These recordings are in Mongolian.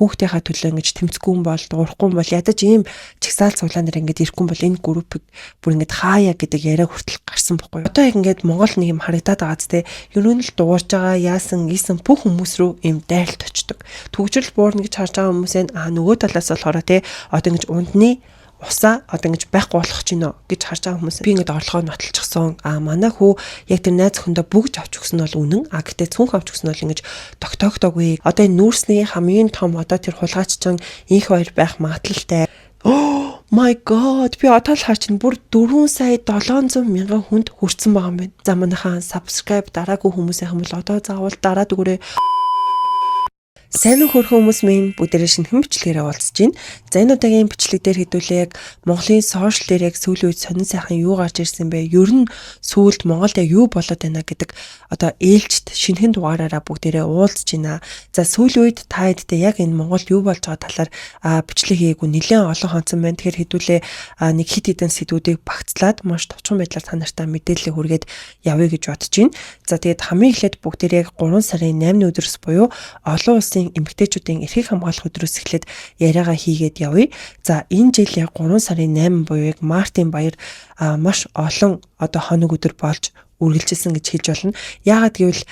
хүүхдийнхаа төлөө ингэж тэмцэхгүй юм бол, дуурахгүй юм бол, ядаж ийм чагсаал цуглаан дээр ингэж ирэхгүй бол энэ группийг бүр ингэж хаая гэдэг яриа хүртэл гарсан бохгүй. Одоо яг ингэж Монгол нэг юм харагдаад байгаа зү, ер нь л дуурж байгаа, яасан ийсэн бүх хүмүүс рүү ийм дайралт очдог. Түгжрэл буурна гэж харж байгаа хүмүүсээ нөгөө талаас болохоор те одоо ингэж ундны усаа одоо ингэж байхгүй болох чинь нөө гэж харж байгаа хүмүүс. Би ингэж орлогоо нотолчихсон. А манай хүү яг тэр найз охиндоо бүгж авч өгсөн нь бол үнэн. А гэтээ цүнх авч өгсөн нь бол ингэж тогтоогдоогүй. Одоо энэ нүүрсний хамгийн том одоо тэр хулгайч чинь инх баяр байх магадлалтай. Oh my God, би одоо л харж чинь бүр 4 сая 700 мянган хүнд хүрсэн байгаа юм байна. За, манайхаа subscribe дараагүй хүмүүс яхан бол одоо заавал дараад өгөөрэй. Сайн уу, хөөрхөн хүмүүс минь, бүгдээрээ шинэхэн бичлэгээр уулзж байна. За, энэ удаагийн бичлэг дээр хэдүүлээ яг Монголын social дээр яг сүүлийн үед сонин сайхан юу гарч ирсэн бэ? Ер нь сүүлд Монголд яг юу болоод байна гэдэг одоо ээлжит шинэхэн дугаараараа бүгдээрээ уулзж байна. За, сүүлийн үед та хэдтэй яг энэ Монголд юу болж байгаа талаар бичлэг хийгээгүй нэлээд олон хонцсон байна. Тэгэхээр хэдүүлээ нэг хит хитэн сэдвүүдийг багцлаад маш товчхон байдлаар та нартай мэдээлэл хүргээд явъя гэж бодож байна. За, тэгээд хамгийн эхлээд бүгдээрээ яг 3 сарын 8-ны өдрөөс буюу олон улсын эмэгтэйчүүдийн эрхийг хамгаалах өдрөөс эхлээд яриагаа хийгээд явъя. За, энэ жил яг 3 сарын 8 буюу яг Мартын баяр маш олон одоо хоног өдөр болж үргэлжилсэн гэж хэлж болно. Яагаад гэвэл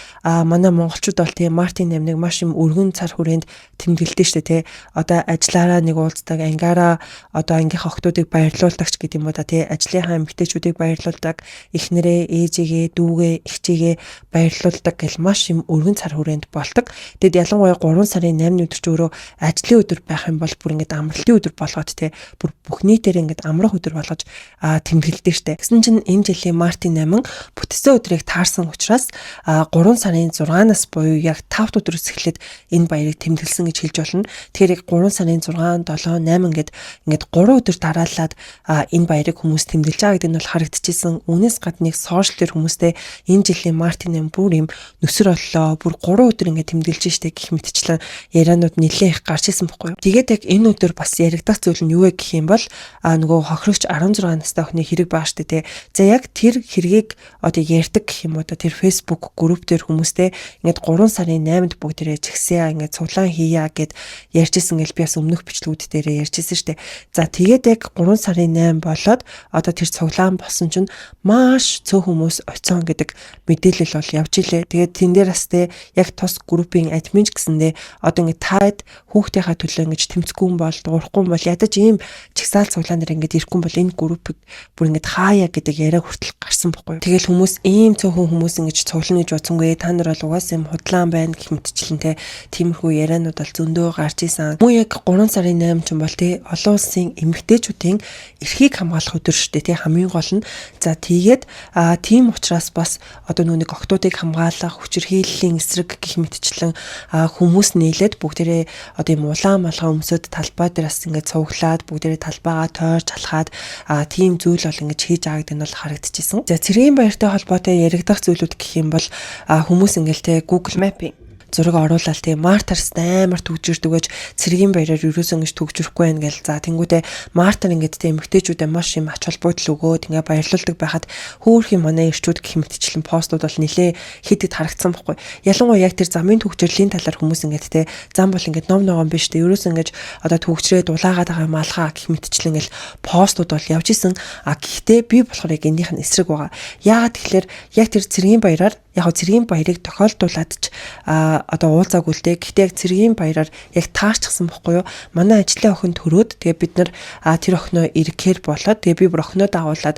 манай монголчууд бол тийм Мартын 8-ыг маш юм өргөн цар хүрээнд тэмдэглэдэг шүү дээ, тий. Одоо ажиллаараа нэг уулздаг, ангиараа одоо ангийнхаа охтуудыг баярлуулдаг ч гэдэг юм уу да, тий. Ажлынхаа эмэгтэйчүүдийг баярлуулдаг, эхнэрээ, ээжигээ, дүүгээ, эгчийгээ баярлуулдаг гэл маш юм өргөн цар хүрээнд болдог. Тэгэд ялангуяа 3 сарын 8-ны өдөр ч өөрөө ажлын өдөр байх юм бол бүр ингээд амралтын өдөр болгоод, тий, бүр бүх нийтээр ингээд амрах өдөр болгож тэмдэглэдэг штэ. Тэгсэн чинь энэ жилийн Мартын 8 бүтсэн өдрийг таарсан учраас 3 сарын 6-наас буюу яг 5 өдрөөс эхлээд энэ баярыг тэмдэглэсэн гэж хэлж болно. Тэгэхээр яг 3 сарын 6, 7, 8 ингээд ингээд 3 өдөр дараалаад энэ баярыг хүмүүс тэмдэглэж байгаа гэдэг нь бол харагдчихсэн. Үүнээс гадна нэг social дээр хүмүүстэй энэ жилийн Мартын 8 бүр юм нүсэр боллоо. Бүр 3 өдөр ингээд тэмдэглэж штэ гэх мэтчлэн ярианууд нэлээд их гарч исэн бохгүй юу. Тэгээд яг энэ өдөр бас яригдах зүйл нь юу вэ гэх юм бол нөгөө хохирогч 16 настай охины хэрэг байгаа штэ, тий. За, яг тэр хэргийг одоо ярьдаг гэх юм уу да, тэр Facebook group дээр хүмүүстэй ингээд 3 сарын 8-нд бүгдээрээ жигсээ ингээд цуглаан хийя гэд ярьжсэн гэл би бас өмнөх бичлэгүүд дээрээ ярьжсэн штэ. За, тэгээд яг 3 сарын 8 болоод одоо тэр цуглаан болсон чинь маш цөөн хүмүүс оцсон гэдэг мэдээлэл бол явж илээ. Тэгээд тэн дээр бас те яг тус группийн админ ч гэсэндээ одоо ингээд таад хүүхдийнхаа төлөө ингэж тэмцэхгүй юм бол, дуурахгүй юм бол, ядаж ийм чагсаал цуглаан дээр ингээд ирэхгүй бол энэ группийг бүр ингээд хаая гэдэг яриа хүртэл гарсан бохгүй. Тэгэл хүмүүс ийм цөөхөн хүмүүс ингэж цуглана гэж бодсонгүй, та нар бол угаасаа юм худлаан байна гэх мэтчлэн те тиймэрхүү ярианууд бол зөндөө гарч исэн. Мөн яг 3 сарын 8 ч юм бол те олон улсын эмэгтэйчүүдийн эрхийг хамгаалах өдөр шүү дээ, те, хамгийн гол нь. За, тэгээд тийм учраас бас одоо нүг охтуудыг хамгаалах, хүчирхийллийн эсрэг гэх мэтчлэн хүмүүс нийлээд бүгдээрээ одоо юм улаан малгай өмсөд талбай дээр бас ингээд цуглаад бүгдээрээ талбайгаа тойрч алхаад тийм зүйл бол ингэж хийж байгаа гэдэг нь бол харагдчихсан. За, цэргийн баяртай холбоотой яригдах зүйлүүд гэх юм бол хүмүүс ингээл те Google Map-ийн зураг оруулаад тийм Мартарс амар түгжирдэг гэж, цэргийн баяраар ерөөсөө ингэж түгжирэхгүй байх гэл. За, тэнгүүтээ Мартар ингээд тийм эмэгтэйчүүдээ маш юм ач холбогдол өгөөд ингээ баярлуулдаг байхад хөөхий манай эрчүүд гэх мэтчлэн постууд бол нилээ хэд хэд харагдсан бохгүй. Ялангуяа яг тэр замын түгжрэлийн талаар хүмүүс ингээд те зам бол ингээд ном ногоон биш те, ерөөсөө ингэж одоо түгжрээд улаагаад байгаа юм алхаа гэх мэтчлэн ингээл постууд бол явж исэн. А гэхдээ би болохоор яг энийх нь эсрэг байгаа. Яагаад тэгэхээр яг тэр цэргийн баяраар, яг цэргийн баярыг тохиолдуулаад ч одоо уулзаагүй л дээ. Гэхдээ яг цэргийн баяраар яг таарчсан бохгүй юу? Манай ажлын охин төрөөд, тэгээ бид нар тэр охиноо ирэхээр болоод, тэгээ би бүр охиноо дагуулад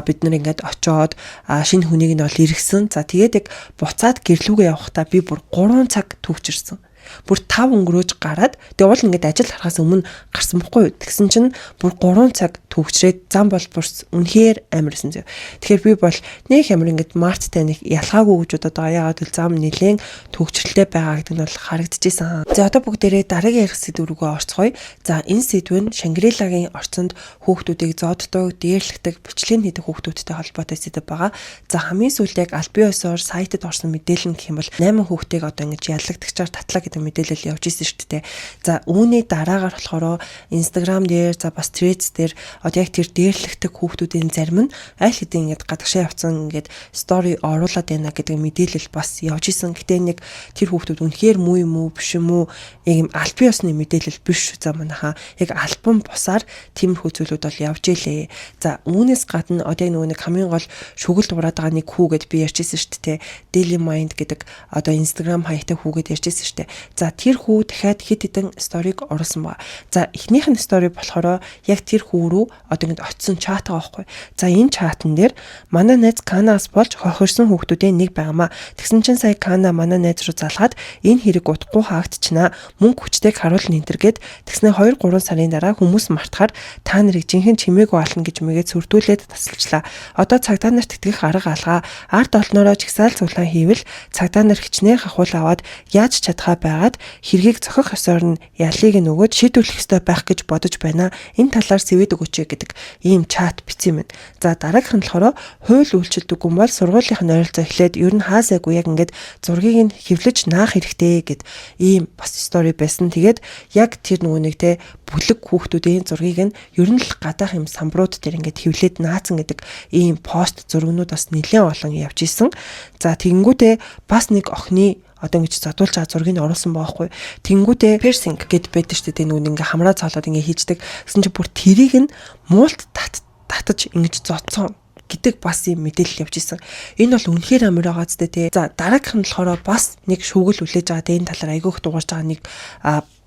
бид нар ингээд очоод шинэ хүнийг нь бол эргэсэн. За, тэгээд яг буцаад гэрлүүгээ явахдаа би бүр 3 цаг түгжирсэн, бүр 5 өнгөрөөж гараад, тэгээ уул ингээд ажил харахаас өмнө гарсан бохгүй юу. Тэгсэн чинь бүр 3 цаг түгжрээд зам бол бүр үнэхээр амарсан зөө. Тэгэхээр би бол нэг ямар ингээд Марттай нэг ялгаагүй гэж бодоод байгаа. Яагаад гэвэл зам нэлээд түгжрэлтэй байгаа гэдэг нь бол харагдчихсан. За, одоо бүгдээрээ дараагийн ярих сэдв рүүгээ орцгоё. За, энэ сэдв нь Шангрилагийн орцонд хүүхдүүдийг зоддог, дээрлэгдэг, бичлэг хийдэг хүүхдүүдтэй холбоотой сэдв байгаа. За, хамгийн сүүлд яг аль бие ёсоор сайтад орсон мэдээлэл гэх юм бол 8 хүүхдийг одоо ингэж яллагдагчаар татлаа гэдэг гэдэг мэдээлэл явж исэн шүү дээ. За, үүний дараагаар болохоор Instagram дээр, за бас Threads дээр одоо яг тэр дээрлэгдэг хүүхдүүдийн зарим нь аль хэдийн ингээд гадагшаа явцсан, ингээд story оруулаад байна гэдэг мэдээлэл бас явж исэн. Гэтэ нэг тэр хүүхдүүд үнэхээр муу юм уу, биш юм уу, яг юм албан ёсны мэдээлэл биш. За, манайхаа яг албан бусаар тиймэрхүү зүйлүүд бол явж илээ. За, үүнээс гадна одоо яг нөгөө нэг хамгийн гол шүгэл дуурайд байгаа нэг хүү гэд би ярьжсэн шүү дээ. Daily Mind гэдэг одоо Instagram хаягтай хүү гэд ярьжсэн шүү дээ. За, тэр хүү дахиад хэд хэдэн story г оруулсан ба. За, эхнийх нь story болохоор яг тэр хүү рүү одоо ингэж очисон чат байгаа байхгүй. За, энэ чатан дээр манай найз Канаас болж хохирсон хүүхдүүдийн нэг байгаамаа. Тэгсэн чинь сая Кана манай найз руу залгаад энэ хэрэг удахгүй хаагдчихнаа. Мөнгө хүчтэйг харуулна энэ төр гэд тэгснэ 2 3 сарын дараа хүмүүс мартахаар та нарыг жинхэнэ чимээгүй ална гэж мэгээд сүрдүүлээд тасалчлаа. Одоо цагдаа нарт итгэх арга алгаа. Ард олноороо жагсаал цуглаан хийвэл цагдаа нар хичнээн хахуул аваад яаж чадхаа байгаад хэргийг зохих ёсоор нь ялыг нь өгөөд шийдвэрлэх ёстой байх гэж бодож байна. Энэ талаар сэвэд өгөөч гэдэг ийм чат бичсэн юм. За, дараагийнх нь болохоор хууль үйлчилдэггүй бол сургуулийн ойролцоо эхлээд ер нь хаасайгүй яг ингээд зургийг нь хэвлэж наах хэрэгтэй гэд ийм бас story байсан. Тэгээд яг тэр нөгөө нэг те бүлэг хүүхдүүдийн зургийг нь ер нь л гадаах юм самбарууд дээр ингээд хэвлээд наацсан гэдэг ийм пост зургнууд бас нэлээд олон явж исэн. За, тэгэнгүүтээ бас нэг охины одоо ингэж зодуулж байгаа зургийг оруулсан байгаа байхгүй. Тэнгүүтээ piercing гэд байдаг шүү дээ. Нүг ингээ хамраа цоолоод ингээ хийждэг. Гэсэн чи бүр тэрийг нь муулт татаж ингэж зодсон гэдэг бас юм мэдээлэл явж исэн. Энэ бол үнэхээр амар байгаа зү, тий. За, дараагийнх нь болохоор бас нэг шүүгэл үлээж байгаа. Энэ талаар айгүйх дугаарж байгаа нэг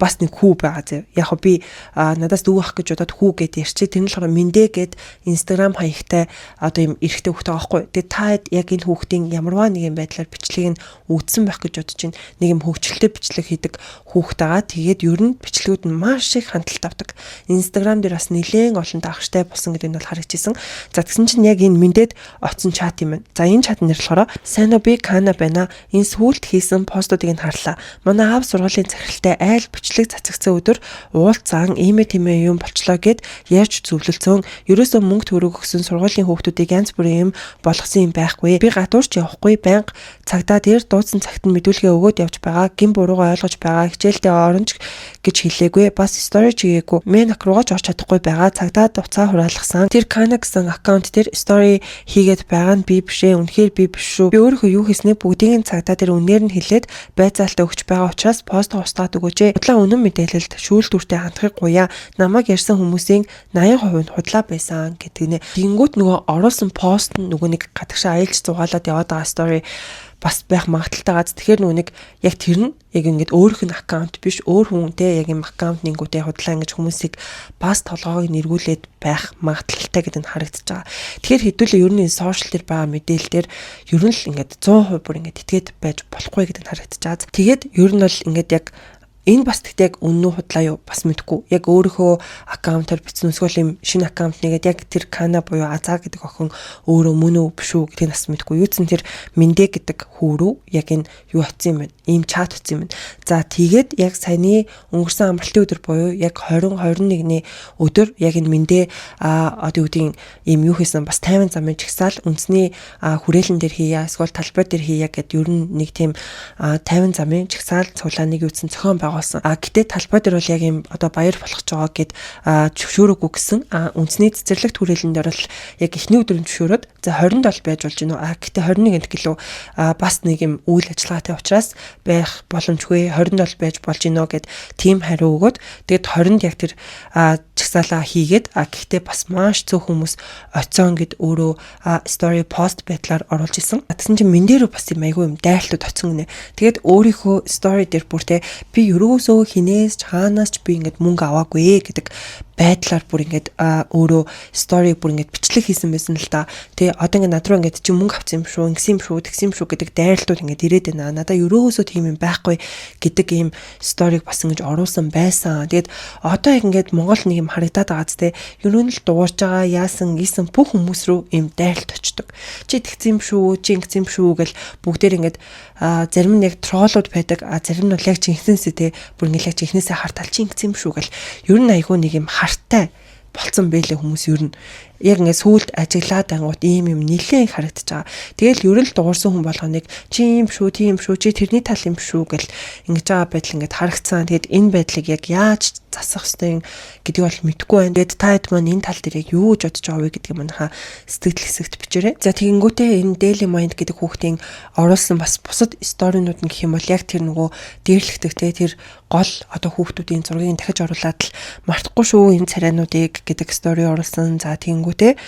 бас нэг хүү байгаа зэ. Яг хөө би надаас дүү ах гэж бодоод хүү гэд ярьчих. Тэр нь болохоор Мэндэ гэд Instagram хаягтай одоо юм эрэгтэй хүүхдээ байгаа байхгүй. Тэгээ та яг энэ хүүхдийн ямарваа нэгэн байдлаар бичлэгийг нь үзсэн байх гэж бодож байна. Нэг юм хөгжилтэй бичлэг хийдэг хүүхд байгаа. Тэгээд ер нь бичлэгүүд нь маш их хандлт авдаг. Instagram дээр бас нэлээд олон дагагчтай болсон гэдэг нь бол харагдчихсан. За, тэгсэн чинь яг энэ Мэндэд оцсон чат юм байна. За, энэ чат нэр болохоор сайн уу, би Кана байна. Энэ сүүлд хийсэн постуудыг нь харлаа. Манай аав сургуулийн захиралтай айл бичлэг цацагдсан өдөр уулзсан, иймээ тэмээ юм болчлоо гэд ярьж зөвлөлцөн. Ерөөсөө мөнгө төгрөг өгсөн сургуулийн хүүхдүүдийг янз бүрийн юм болгосон юм байхгүй. Би гадуурч явахгүй, байнга цагдаа дээр дуудсан цагт нь мэдүүлгээ өгөөд явж байгаа. Гин буруугаа ойлгож байгаа. Хичээлдээ оронч гэж хэлээгүй. Бас story чигээгүй. Main акк руугаа ч орч чадахгүй байгаа. Цагдаа уцаа хураалгасан. Тэр Кана гэсэн аккаунт дээр story хийгээд байгаа нь би биш ээ. Үнэхээр би биш шүү. Би өөрийнхөө юу хийснийг бүгдийг нь цагдаа дээр үнээр нь хэлээд байцаалтаа өгч байгаа учраас пост устгаад өгөөч ээ. Худлаа үнэн мэдээлэлд шүүлтүүртэй хандахыг гуяа. Намайг ярьсан хүмүүсийн 80% нь худлаа байсан гэдэг нэ. Тэгэнгүүт нөгөө оруулсан пост нь нөгөө нэг гадагшаа аялж зугаалаад яваад байгаа story бас байх магадлалтай гац. Тэгэхээр нөгөө нэг яг тэр нь яг ингээд өөрөх нь аккаунт биш, өөр хүнтэй яг юм аккаунт нэнгүүтээ худлаа ингэж хүмүүсийг бас толгойг нэргүүлээд байх магадлалтай гэдэг нь харагдаж байгаа. Тэгэхээр хэдүүлээ ер нь энэ social дээр байгаа мэдээлэл дээр ер нь л ингээд 100% бүр ингээд итгээд байж болохгүй гэдэг нь харагдаж байгаа. Тэгээд ер нь бол ингээд яг энэ бас тэгтээ яг үнэн үү, худлаа юу, бас мэдэхгүй. Яг өөрийнхөө аккаунтаар бичсэн эсвэл юм шинэ аккаунт нэгээд яг тэр Кана буюу Аза гэдэг охин өөрөө мөн үү, биш үү гэдгийг бас мэдэхгүй. Юу ч тэр Мэндэ гэдэг хүү рүү яг энэ юу очсон юм байна. Ийм чат очсон юм байна. За, тэгээд яг саяны өнгөрсөн амралтын өдөр буюу яг 20 21-ний өдөр яг энэ Мэндэ одоо юу гэдгийг ийм юу хийсэн, бас 50 замын жагсаал үндэсний хүрээлэн дээр хийя эсвэл талбай дээр хийя гэд ер нь нэг тийм 50 замын жагсаал цуглааныг юуцсан зохион байгуулсан. А гэтээ талбай дээр бол яг ийм одоо баяр болох гэж байгаа гэд зөвшөөрөөгүй гэсэн. А үндэсний цэцэрлэгт хүрээлэн дээр бол яг эхний өдөр нь зөвшөөрөөд, за 20-нд байж болж гинөө. А гэтээ 21-нд гэлөө бас нэг юм үйл ажиллагаатай учраас байх боломжгүй, 20-нд байж болж гинөө гэд тийм хариу өгөөд, тэгээд 20-нд яг тэр жагсаалаа хийгээд, а гэхдээ бас маш цөөх хүмүүс оцсон гэд өөрөө story post байдлаар оруулж исэн. Тэгсэн чинь мен дээр бас юм айгүй юм дайралтууд оцсон гинэ. Тэгээд өөрийнхөө story дээр бүр те би ерөөсөө хинээс ч хаанаас ч би ингээд мөнгө аваагүй гэдэг байдлаар бүр ингээд өөрөө story бүр ингээд бичлэг хийсэн байсан л да. Тэгээ одоо ингээд над руу ингээд чи мөнгө авсан юм шүү, ингэсэн юм шүү, тэгсэн юм шүү гэдэг дайралтууд ингээд ирээд байна. Надаа ерөөсөө тийм юм байхгүй гэдэг ийм story г бас ингэж оруулсан байсан. Тэгээд одоо яг ингээд Монгол нэг юм харагдаад байгаа зү, те. Ер нь л дуурж байгаа, яасан, ийсэн бүх хүмүүс рүү ийм дайралт очдог. Чи тэгсэн юм шүү, чи ингэсэн юм шүү гэл бүгдээр ингээд зарим нь яг troll ууд байдаг, а зарим нь бол яг жинхнээсээ те бүр ингээд яг жинхнээсээ хартал чи ингэсэн юм шүү гэл ер нь айгүй нэг юм хартай Болцсон бэлээ хүмүүс ер нь яг ингээд сүүлд ажиглаад ангууд ийм юм нэлээд харагдаж байгаа. Тэгэл ер нь л дуурсан хүн болгоныг чи юм шүү, тийм шүү, чи тэрний тал юм шүү гэл ингэж байгаа байдал ингээд харагдсан. Тэгэд энэ байдлыг яг яаж засах ёстой гэдгийг бол мэдэхгүй байна. Тэгэд та хэд маань энэ тал дээр яг юу гэж бодож байгаа вэ гэдгийг манайхаа сэтгэл хэсэгт бичээрэй. За, тэгэнгүүтээ энэ Daily Mind гэдэг хүүхдийн оруулсан бас бусад story нууд нь гэх юм бол яг тэр нөгөө дээрлэгдэх те тэр гол одоо хүүхдүүдийн зургийг дахиж оруулаад л мартахгүй шүү энэ царайнуудыг гэдэг story оруулсан. За, тэгэнгүүтээ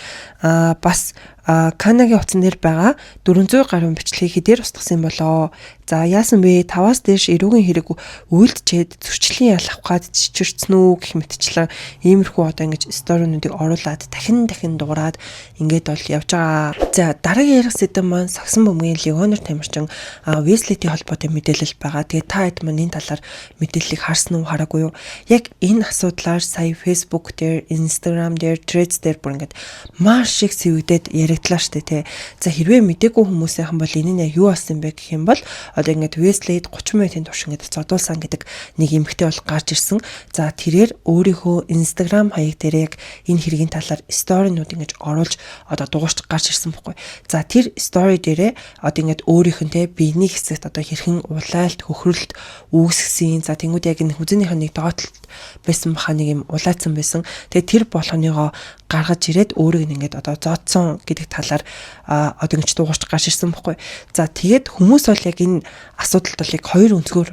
бас Канагийн утсан дээр байгаа 400 гаруй бичлэгийг хэдээр устгасан юм болоо. За, яасан бэ? 5-аас дээш эрүүгийн хэрэг үйлдчихэд зөрчлийн ял авах гад чичирцэн үү гэх мэтчлэн иймэрхүү одоо ингэж story нуудыг оруулаад дахин дахин дуурайд ингээд бол явж байгаа. За, дараагийн ярих сэдэв маань сагсан бөмбөгийн легионер тамирчин Wesley-тэй холбоотой мэдээлэл байгаа. Тэгээ та хэд маань энэ талаар мэдээллийг харсан уу, хараагүй юу? Яг энэ асуудлаар сая Facebook дээр, Instagram дээр, Threads дээр бүр ингээд маш их сэвэгдээд яригдлаа штэ тий. За, хэрвээ мдээгүй хүмүүсийнхэн бол энэ нь яг юу болсон бэ гэх юм бол одоо ингээд Wesley 30 минутын турш ингээд зодуулсан гэдэг нэг эмэгтэй бол гарч ирсэн. За, тэрээр өөрийнхөө Instagram хаяг дээр яг энэ хэргийн талаар story нууд ингэж оруулж одоо дуурч гарч ирсэн бохгүй. За, тэр story дээрээ одоо ингээд өөрийнх нь те биений хэсэгт одоо хэрхэн улайлт, хөхрөлт үүсгэсэн. За, тэнгууд яг энэ хүзүүнийх нь нэг доотлолт байсан баха, нэг юм улаацсан байсан. Тэгээ тэр болгоныгоо гаргаж ирээд өөрийг нь ингээд одоо зодсон гэдэг талаар одоо ингэж дуугарч гарч ирсэн бохгүй. За, тэгээд хүмүүс бол яг энэ асуудалд бол яг хоёр өнцгөр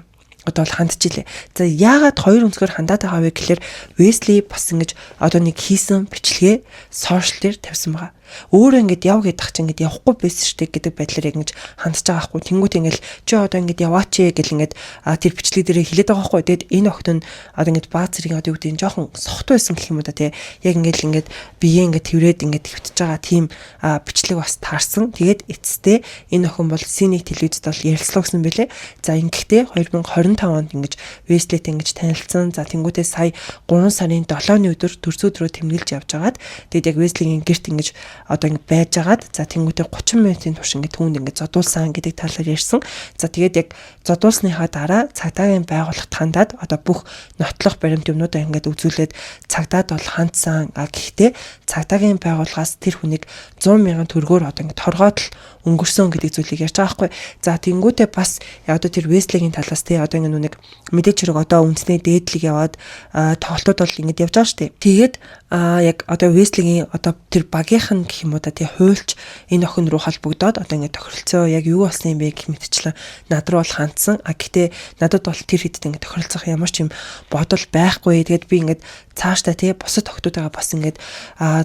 одоо бол хандж илээ. За, яагаад хоёр өнцгөр хандаад байгаа вэ гэхээр Wesley бас ингэж одоо нэг хийсэн бичлэгээ social дээр тавьсан байгаа. Өөрөө ингэж яв гэдэг чинь ингэж явахгүй байсан шүү дээ гэдэг байдлаар яг ингэж хандж байгаа байхгүй. Тэнгүүт ингээл чи одоо ингэж яваач ээ гэл ингээд тэр бичлэг дээрээ хэлээд байгаа байхгүй. Тэгэд энэ охин нь одоо ингэж бааз зэргийн одоо юу гэдэг нь жоохон сохтуу байсан гэх юм уу да тий. Яг ингээд ингээд биеэ ингээд тэрврээд ингээд хэвтэж байгаа тийм бичлэг бас таарсан. Тэгээд эцэстээ энэ охин бол C1 телевизэд бол ярилцлага өгсөн бэлээ. За, ингэхдээ 2025 онд ингэж Wesley-тэй ингэж танилцсан. За, тэнгуүтээ сая 3 сарын 7-ны өдөр төрсөн өдрөө тэмдэглэж явж хагаад тэгээд яг Wesley-гийн гэрт ингэж одоо ингэ байж агаад, за, тэнгуүтээ 30 минутын турш ингэ түүнд ингэ зодуулсан гэдэг талаар ярьсан. За, тэгээд яг зодуулсныхаа дараа цагдаагийн байгууллагт хандаад одоо бүх нотлох баримт юмнуудаа ингээд үзүүлээд цагдаад бол хандсан. А гэхдээ цагдаагийн байгууллагаас тэр хүнийг 100 мянган төгрөгөөр одоо ингэ торгоод л өнгөрсөн гэдэг зүйлийг ярьж байгаа байхгүй. За, тэнгуүтээ бас одоо тэр Wesley-гийн талаас тий одоо ингэ нүг мэдээч хэрэг одоо үндэсний дээдлэг яваад тоглолтууд бол ингэж явж байгаа шүү дээ. Тэгээд яг одоо Wesley-гийн одоо тэр багийнх нь гэх юм уу да тий хуульч энэ охин руу холбогдоод одоо ингэ тохиролцоо яг юу болсон юм бэ гэх мэтчлэн над руу бол хандсан. А гэтээ надад бол тэр хэдд ингэ тохиролцох ямар ч юм бодол байхгүй. Тэгээд би ингээд цаашдаа тий бусад охтуудаа бас ингээд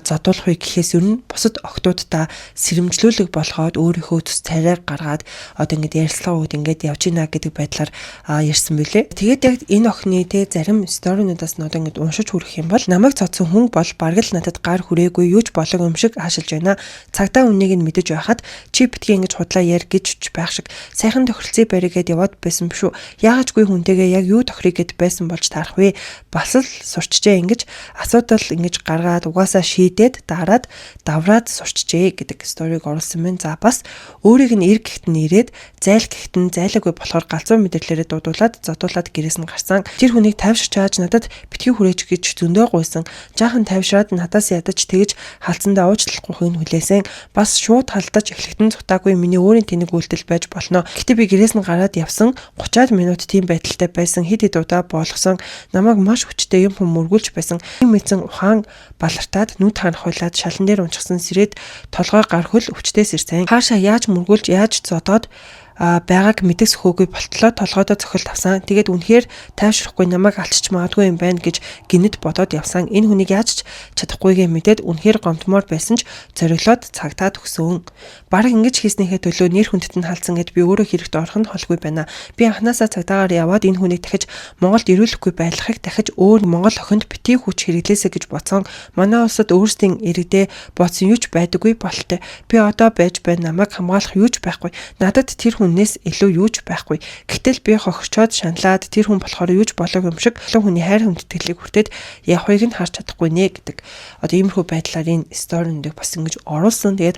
зодуулах вэ гэхээс ер нь бусад охтуудаа сэрэмжлүүлэг болгоод өөрийнхөө төс царайг гаргаад одоо ингээд ярилцлага өгд ингээд явж гинэ гэдэг байдлаар ярьсан бэлээ. Тэгээд яг энэ охины тий зарим story нуудаас нь одоо ингээд уншиж хүрэх юм бол намайг цоцсон хүн бол бараг л надад гар хүрээгүй, юу ч болог юм шиг хаашилж байна. Цагдаа үннийг нь мэдэж байхад чи битгий ингэж худлаа яар гэж ч байх шиг сайхан тохиролцоо баригээд яваад байсан биш үү? Яагаад гүй хүнтэйгээ яг юу тохирё гэд байсан болж таарах вэ? Бас л сурчжээ, ингэж асуудал ингэж гаргаад угаасаа шийдээд дараад давраад сурчжээ гэдэг story г оруулсан байна. За, бас өөрийг нь эр гихт нь ирээд зайл гихт нь зайлаагүй болохоор галзуу мэдрэлээрээ дуудуулаад зодуулаад гэрээс нь гарсан. Тэр хүнийг тайвширчааж надад битгий хүрээч гэж зөндөө гуйсан. Жаахан тайвшраад надаас ядаж тэгж халдсандаа уучлахгүйг нь хүлээсэн. Бас шууд халдаж эхлэхдээ зутаагүй, миний өөрийн тэнэг үйлдэл байж болно. Гэтэ би гэрээс нь гараад явсан 30-аад минут тийм байдалтай байсан. Хэд хэд удаа боолгосон. Намайг маш хүчтэй юм хүм мөргүүлж байсан. Мэдсэн ухаан балартаад нүд ханах хуйлаад шалан дээр унчихсан, сэрээд толгой гар хөл өвчтөөс ирсэн. Хаашаа яаж мөргүүлж яаж зодоод байгааг мэдэх сөхөөгүй болтлоо толгойдоо цохилт авсан. Тэгээд үнэхээр тайвшрахгүй, намайг алчч магадгүй юм байна гэж гинэт бодоод явсан. Энэ хүнийг яаж ч чадахгүйгээ мэдээд үнэхээр гомдмоор байсан ч зориглоод цагтаа төгсөн. Бараг ингэж хийснийхээ төлөө нэр хүндэт нь халдсан гэд би өөрөө хэрэгт орох нь холгүй байна. Би анханасаа цагдаагаар яваад энэ хүнийг дахиж Монголд ирүүлэхгүй байлгахыг, дахиж өөр Монгол охинд битгий хүч хэрэглээсэй гэж бодсон. Манай улсад өөрсдийн иргэдээ бодсон юу ч байдаггүй бололтой. Би одоо байж байна, намайг хамгаалах юу ч байхгүй. Надад тэр хүнээс илүү юу ч байхгүй. Гэтэл би хохирчоод шаналаад тэр хүн болохоор юу ч болоог юм шиг олон хүний хайр хүндэтгэлийг хүртээд явахыг нь харж чадахгүй нэ гэдэг одоо иймэрхүү байдлаар энэ story нуудыг бас ингэж оруулсан. Тэгээд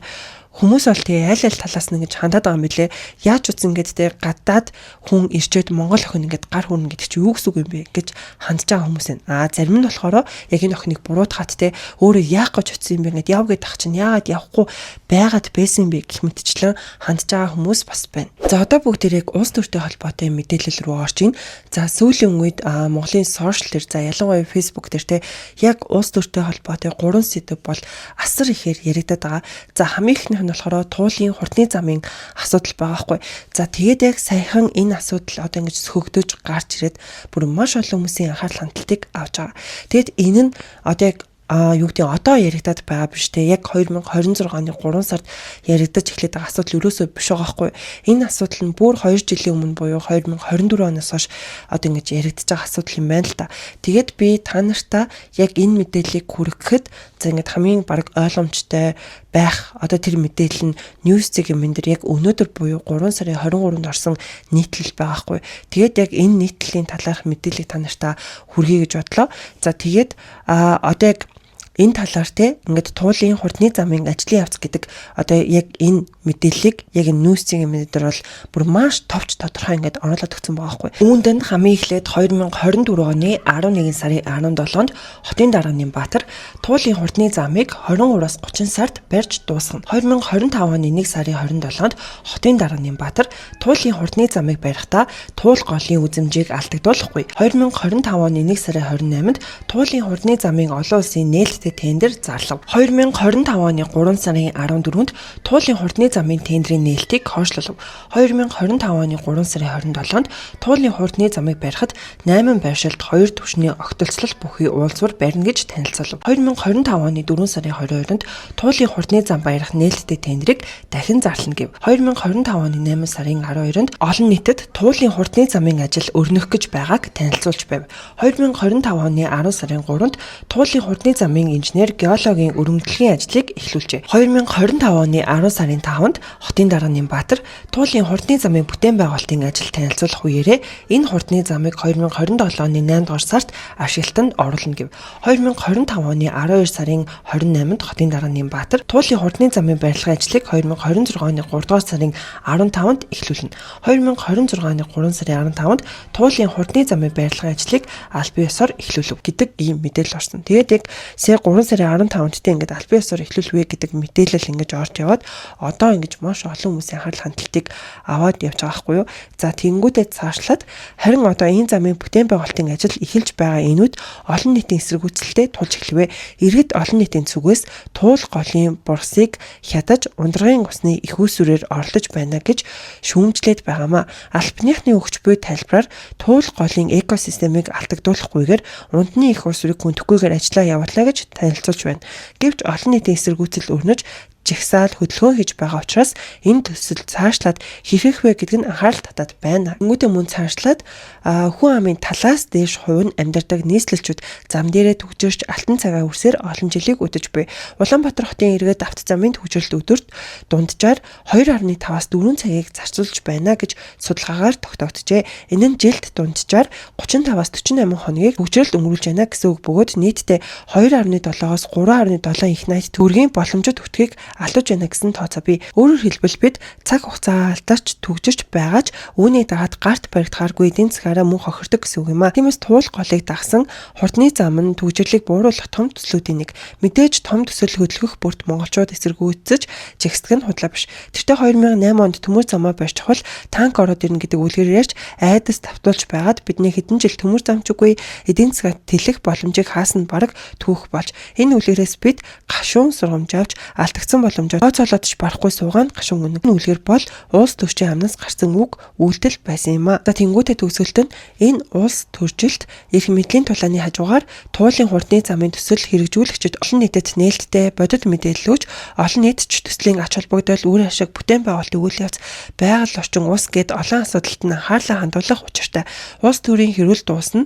Хүмүүс бол тэгээ аль аль талаас нь ингэж хандаад байгаа юм билэ. Яаж утсан ингээд те гадаад хүн ирчээд Монгол охин ингээд гар хүрнэ гэдэг чи юу гэсэн үг юм бэ гэж хандж байгаа хүмүүс байна. Аа, зарим нь болохоор яг энэ охиныг буруутгаад те өөрөө яах гэж очсон юм бэ, ингээд яв гэдэг ах чинь яагаад явахгүй байгаад байсан юм бэ гэх мэтчлэн хандж байгаа хүмүүс бас байна. За, одоо бүгдээрээ улс төртэй холбоотой мэдээлэл рүү орж ийн. За, сүүлийн үед Монголын social дээр, за, ялангуяа Facebook дээр те яг улс төртэй холбоотой гурван сэдэв бол асар ихээр яригдаад байгаа. За, хамгийн эхнийх нь болохоор Туулын хурдны замын асуудал байгаа байхгүй. За, тэгээд яг саяхан энэ асуудал одоо ингэж сөхөгдөж гарч ирээд бүр маш олон хүмүүсийн анхаарал хандлтыг авч байгаа. Тэгээд энэ нь одоо яг юу гэдэг, одоо яригдаад байгаа биш те, яг 2026 оны 3 сард яригдаж эхлэх байгаа асуудал ерөөсөө биш байгаа байхгүй. Энэ асуудал нь бүр 2 жилийн өмнө буюу 2024 оноос хойш одоо ингэж яригдаж байгаа асуудал юм байна л та. Тэгээд би та нартаа яг энэ мэдээллийг хүргэхэд, за, ингэж хамгийн баг ойлгомжтой байх одоо тэр мэдээлэл нь News цэг юм дээр яг өнөөдөр буюу 3 сарын 23-нд орсон нийтлэл байгаа хгүй. Тэгээд яг энэ нийтлэлийн талаарх мэдээллийг та нартаа хүргэе гэж бодлоо. За, тэгээд одоо яг энэ талаар те ингээд Туулын хурдны замын ажлын явц гэдэг одоо яг энэ мэдээллийг яг энэ News цэг юм дээр бол бүр маш товч тодорхой ингээд оруулаад өгсөн байгаа байхгүй. Үүнд нь хамгийн эхлээд 2024 оны 11 сарын 17-нд хотын дарга Нямбатар Туулын хурдны замыг 23-аас 30 сард барьж дуусгана. 2025 оны 1 сарын 27-нд хотын дарга Нямбатар Туулын хурдны замыг барихтаа Туул голын үзэмжийг алдагдуулахгүй. 2025 оны 1 сарын 28-нд Туулын хурдны замын олон улсын нээлттэй тендер зарлав. 2025 оны 3 сарын 14-нд Туулын хурдны замын тендрийн нээлтийг хойшлуулав. 2025 оны 3 сарын 27-нд Туулын хурдны замыг барихад 8 байршилд 2 түвшний огтолцлол бүхий уулзвар барина гэж танилцуулав. 2025 оны 4 сарын 22-нд Туулын хурдны зам барих нээлттэй тендрийг дахин зарлана гэв. 2025 оны 8 сарын 12-нд олон нийтэд Туулын хурдны замын ажил өрнөх гэж байгааг танилцуулж байв. 2025 оны 10 сарын 3-нд Туулын хурдны замын инженер геологийн өрөмдлөгийн ажлыг эхлүүлжээ. 2025 оны 10 сарын 5-нд хотын дарга Нямбатар Туулын хурдны замын бүтээн байгуулалтын ажил танилцуулах үеэрээ энэ хурдны замыг 2027 оны 8 дугаар сард ашиглалтанд оруулна гэв. 2025 оны 12 сарын 28-нд хотын дарга Нямбатар Туулын хурдны замын барилгын ажлыг 2026 оны 3 дугаар сарын 15-нд эхлүүлнэ. 2026 оны 3 сарын 15-нд Туулын хурдны замын барилгын ажлыг албан ёсоор эхлүүлв гэдэг ийм мэдээлэл орсон. Тэгээд яг сая 3 сарын 15-нд те ингээд албан ёсоор эхлүүлвэ гэдэг мэдээлэл ингэж орж яваад одоо ингэж маш олон хүмүүсийн анхаарал хандлтыг аваад явж байгаа байхгүй юу. За, тэгэнгүүтээ цаашлаад харин одоо энэ замын бүтээн байгуулалтын ажил эхэлж байгаа энэ үед олон нийтийн эсэргүүцэлтэй тулж эхлэвэ. Иргэд олон нийтийн зүгээс Туул голын бурсыг хядаж ундрагын усны их үүсвэрээр оролдож байна гэж шүүмжлээд байгаамаа. Албаныхны өгч буй тайлбараар Туул голын экосистемийг алдагдуулахгүйгээр ундны их үүсвэрийг гүнтэхгүйгээр ажиллаа явуулна гэж танилцуулж байна. Гэвч олон нийтийн эсэргүүцэл өрнөж, жагсаал хөдөлгөөн хийж байгаа учраас энэ төсөл цаашлаад хэрхэх вэ гэдэг нь анхаарал татаад байна. Тэнгүүтээ мөн цаашлаад хүн амын талаас дээш хувь нь амьдардаг нийслэлчүүд зам дээрээ түгжирч алтан цагаа үрсээр олон жилийг үдэж буй. Улаанбаатар хотын иргэд автозамын түгжрэлт өдөрт дунджаар 2.5-аас 4 цагийг зарцуулж байна гэж судалгаагаар тогтоогджээ. Энэ нь жилд дунджаар 35-аас 48 хоногийг түгжрэлд өнгөрүүлж байна гэсэн үг бөгөөд нийтдээ 2.7-оос 3.7 их найт төгрөгийн боломжит өтгийг алдаж байна гэсэн тооцоо бий. Өөрөөр хэлбэл, бид цаг хугацаа алдаж түгжирч байгаа ч үүний дагаад гарт баригдахааргүй эдийн засгаараа мөн хохирдог гэсэн үг юм а. Тиймээс Туул голыг дагсан хурдны зам нь түгжирлийг бууруулах том төслүүдийн нэг. Мэдээж том төсөл хөдөлгөх бүрт монголчууд эсэргүүцэж жагсдаг нь худлаа биш. Тэртээ 2008 онд төмөр замаа барьж чухал танк ороод ирнэ гэдэг үлгэр ярьж айдас давтуулж байгаад бидний хэдэн жил төмөр зам ч үгүй, эдийн засгаа тэлэх боломжийг хаасан нь бараг түүх болж, энэ үлгэрээс бид гашуун сургамж авч алдагдсан боломжоо тооцоолоод ч барахгүй суугаа нь гашуун үнэн. Үлгэр бол улс төрчийн амнаас гарсан үг үйлдэл байсан юм а. За, тэнгуүтэ төгсгөлт нь энэ улс төржилт эрх мэдлийн тулааны хажуугаар Туулын хурдны замын төсөл хэрэгжүүлэгчид олон нийтэд нээлттэй бодит мэдээлэл өгч, олон нийт ч төслийн ач холбогдол, үр ашиг, бүтээн байгуулалтын үйл явц, байгаль орчин, ус гээд олон асуудалд нь анхаарлаа хандуулах учиртай. Улс төрийн хэрүүл дуусна,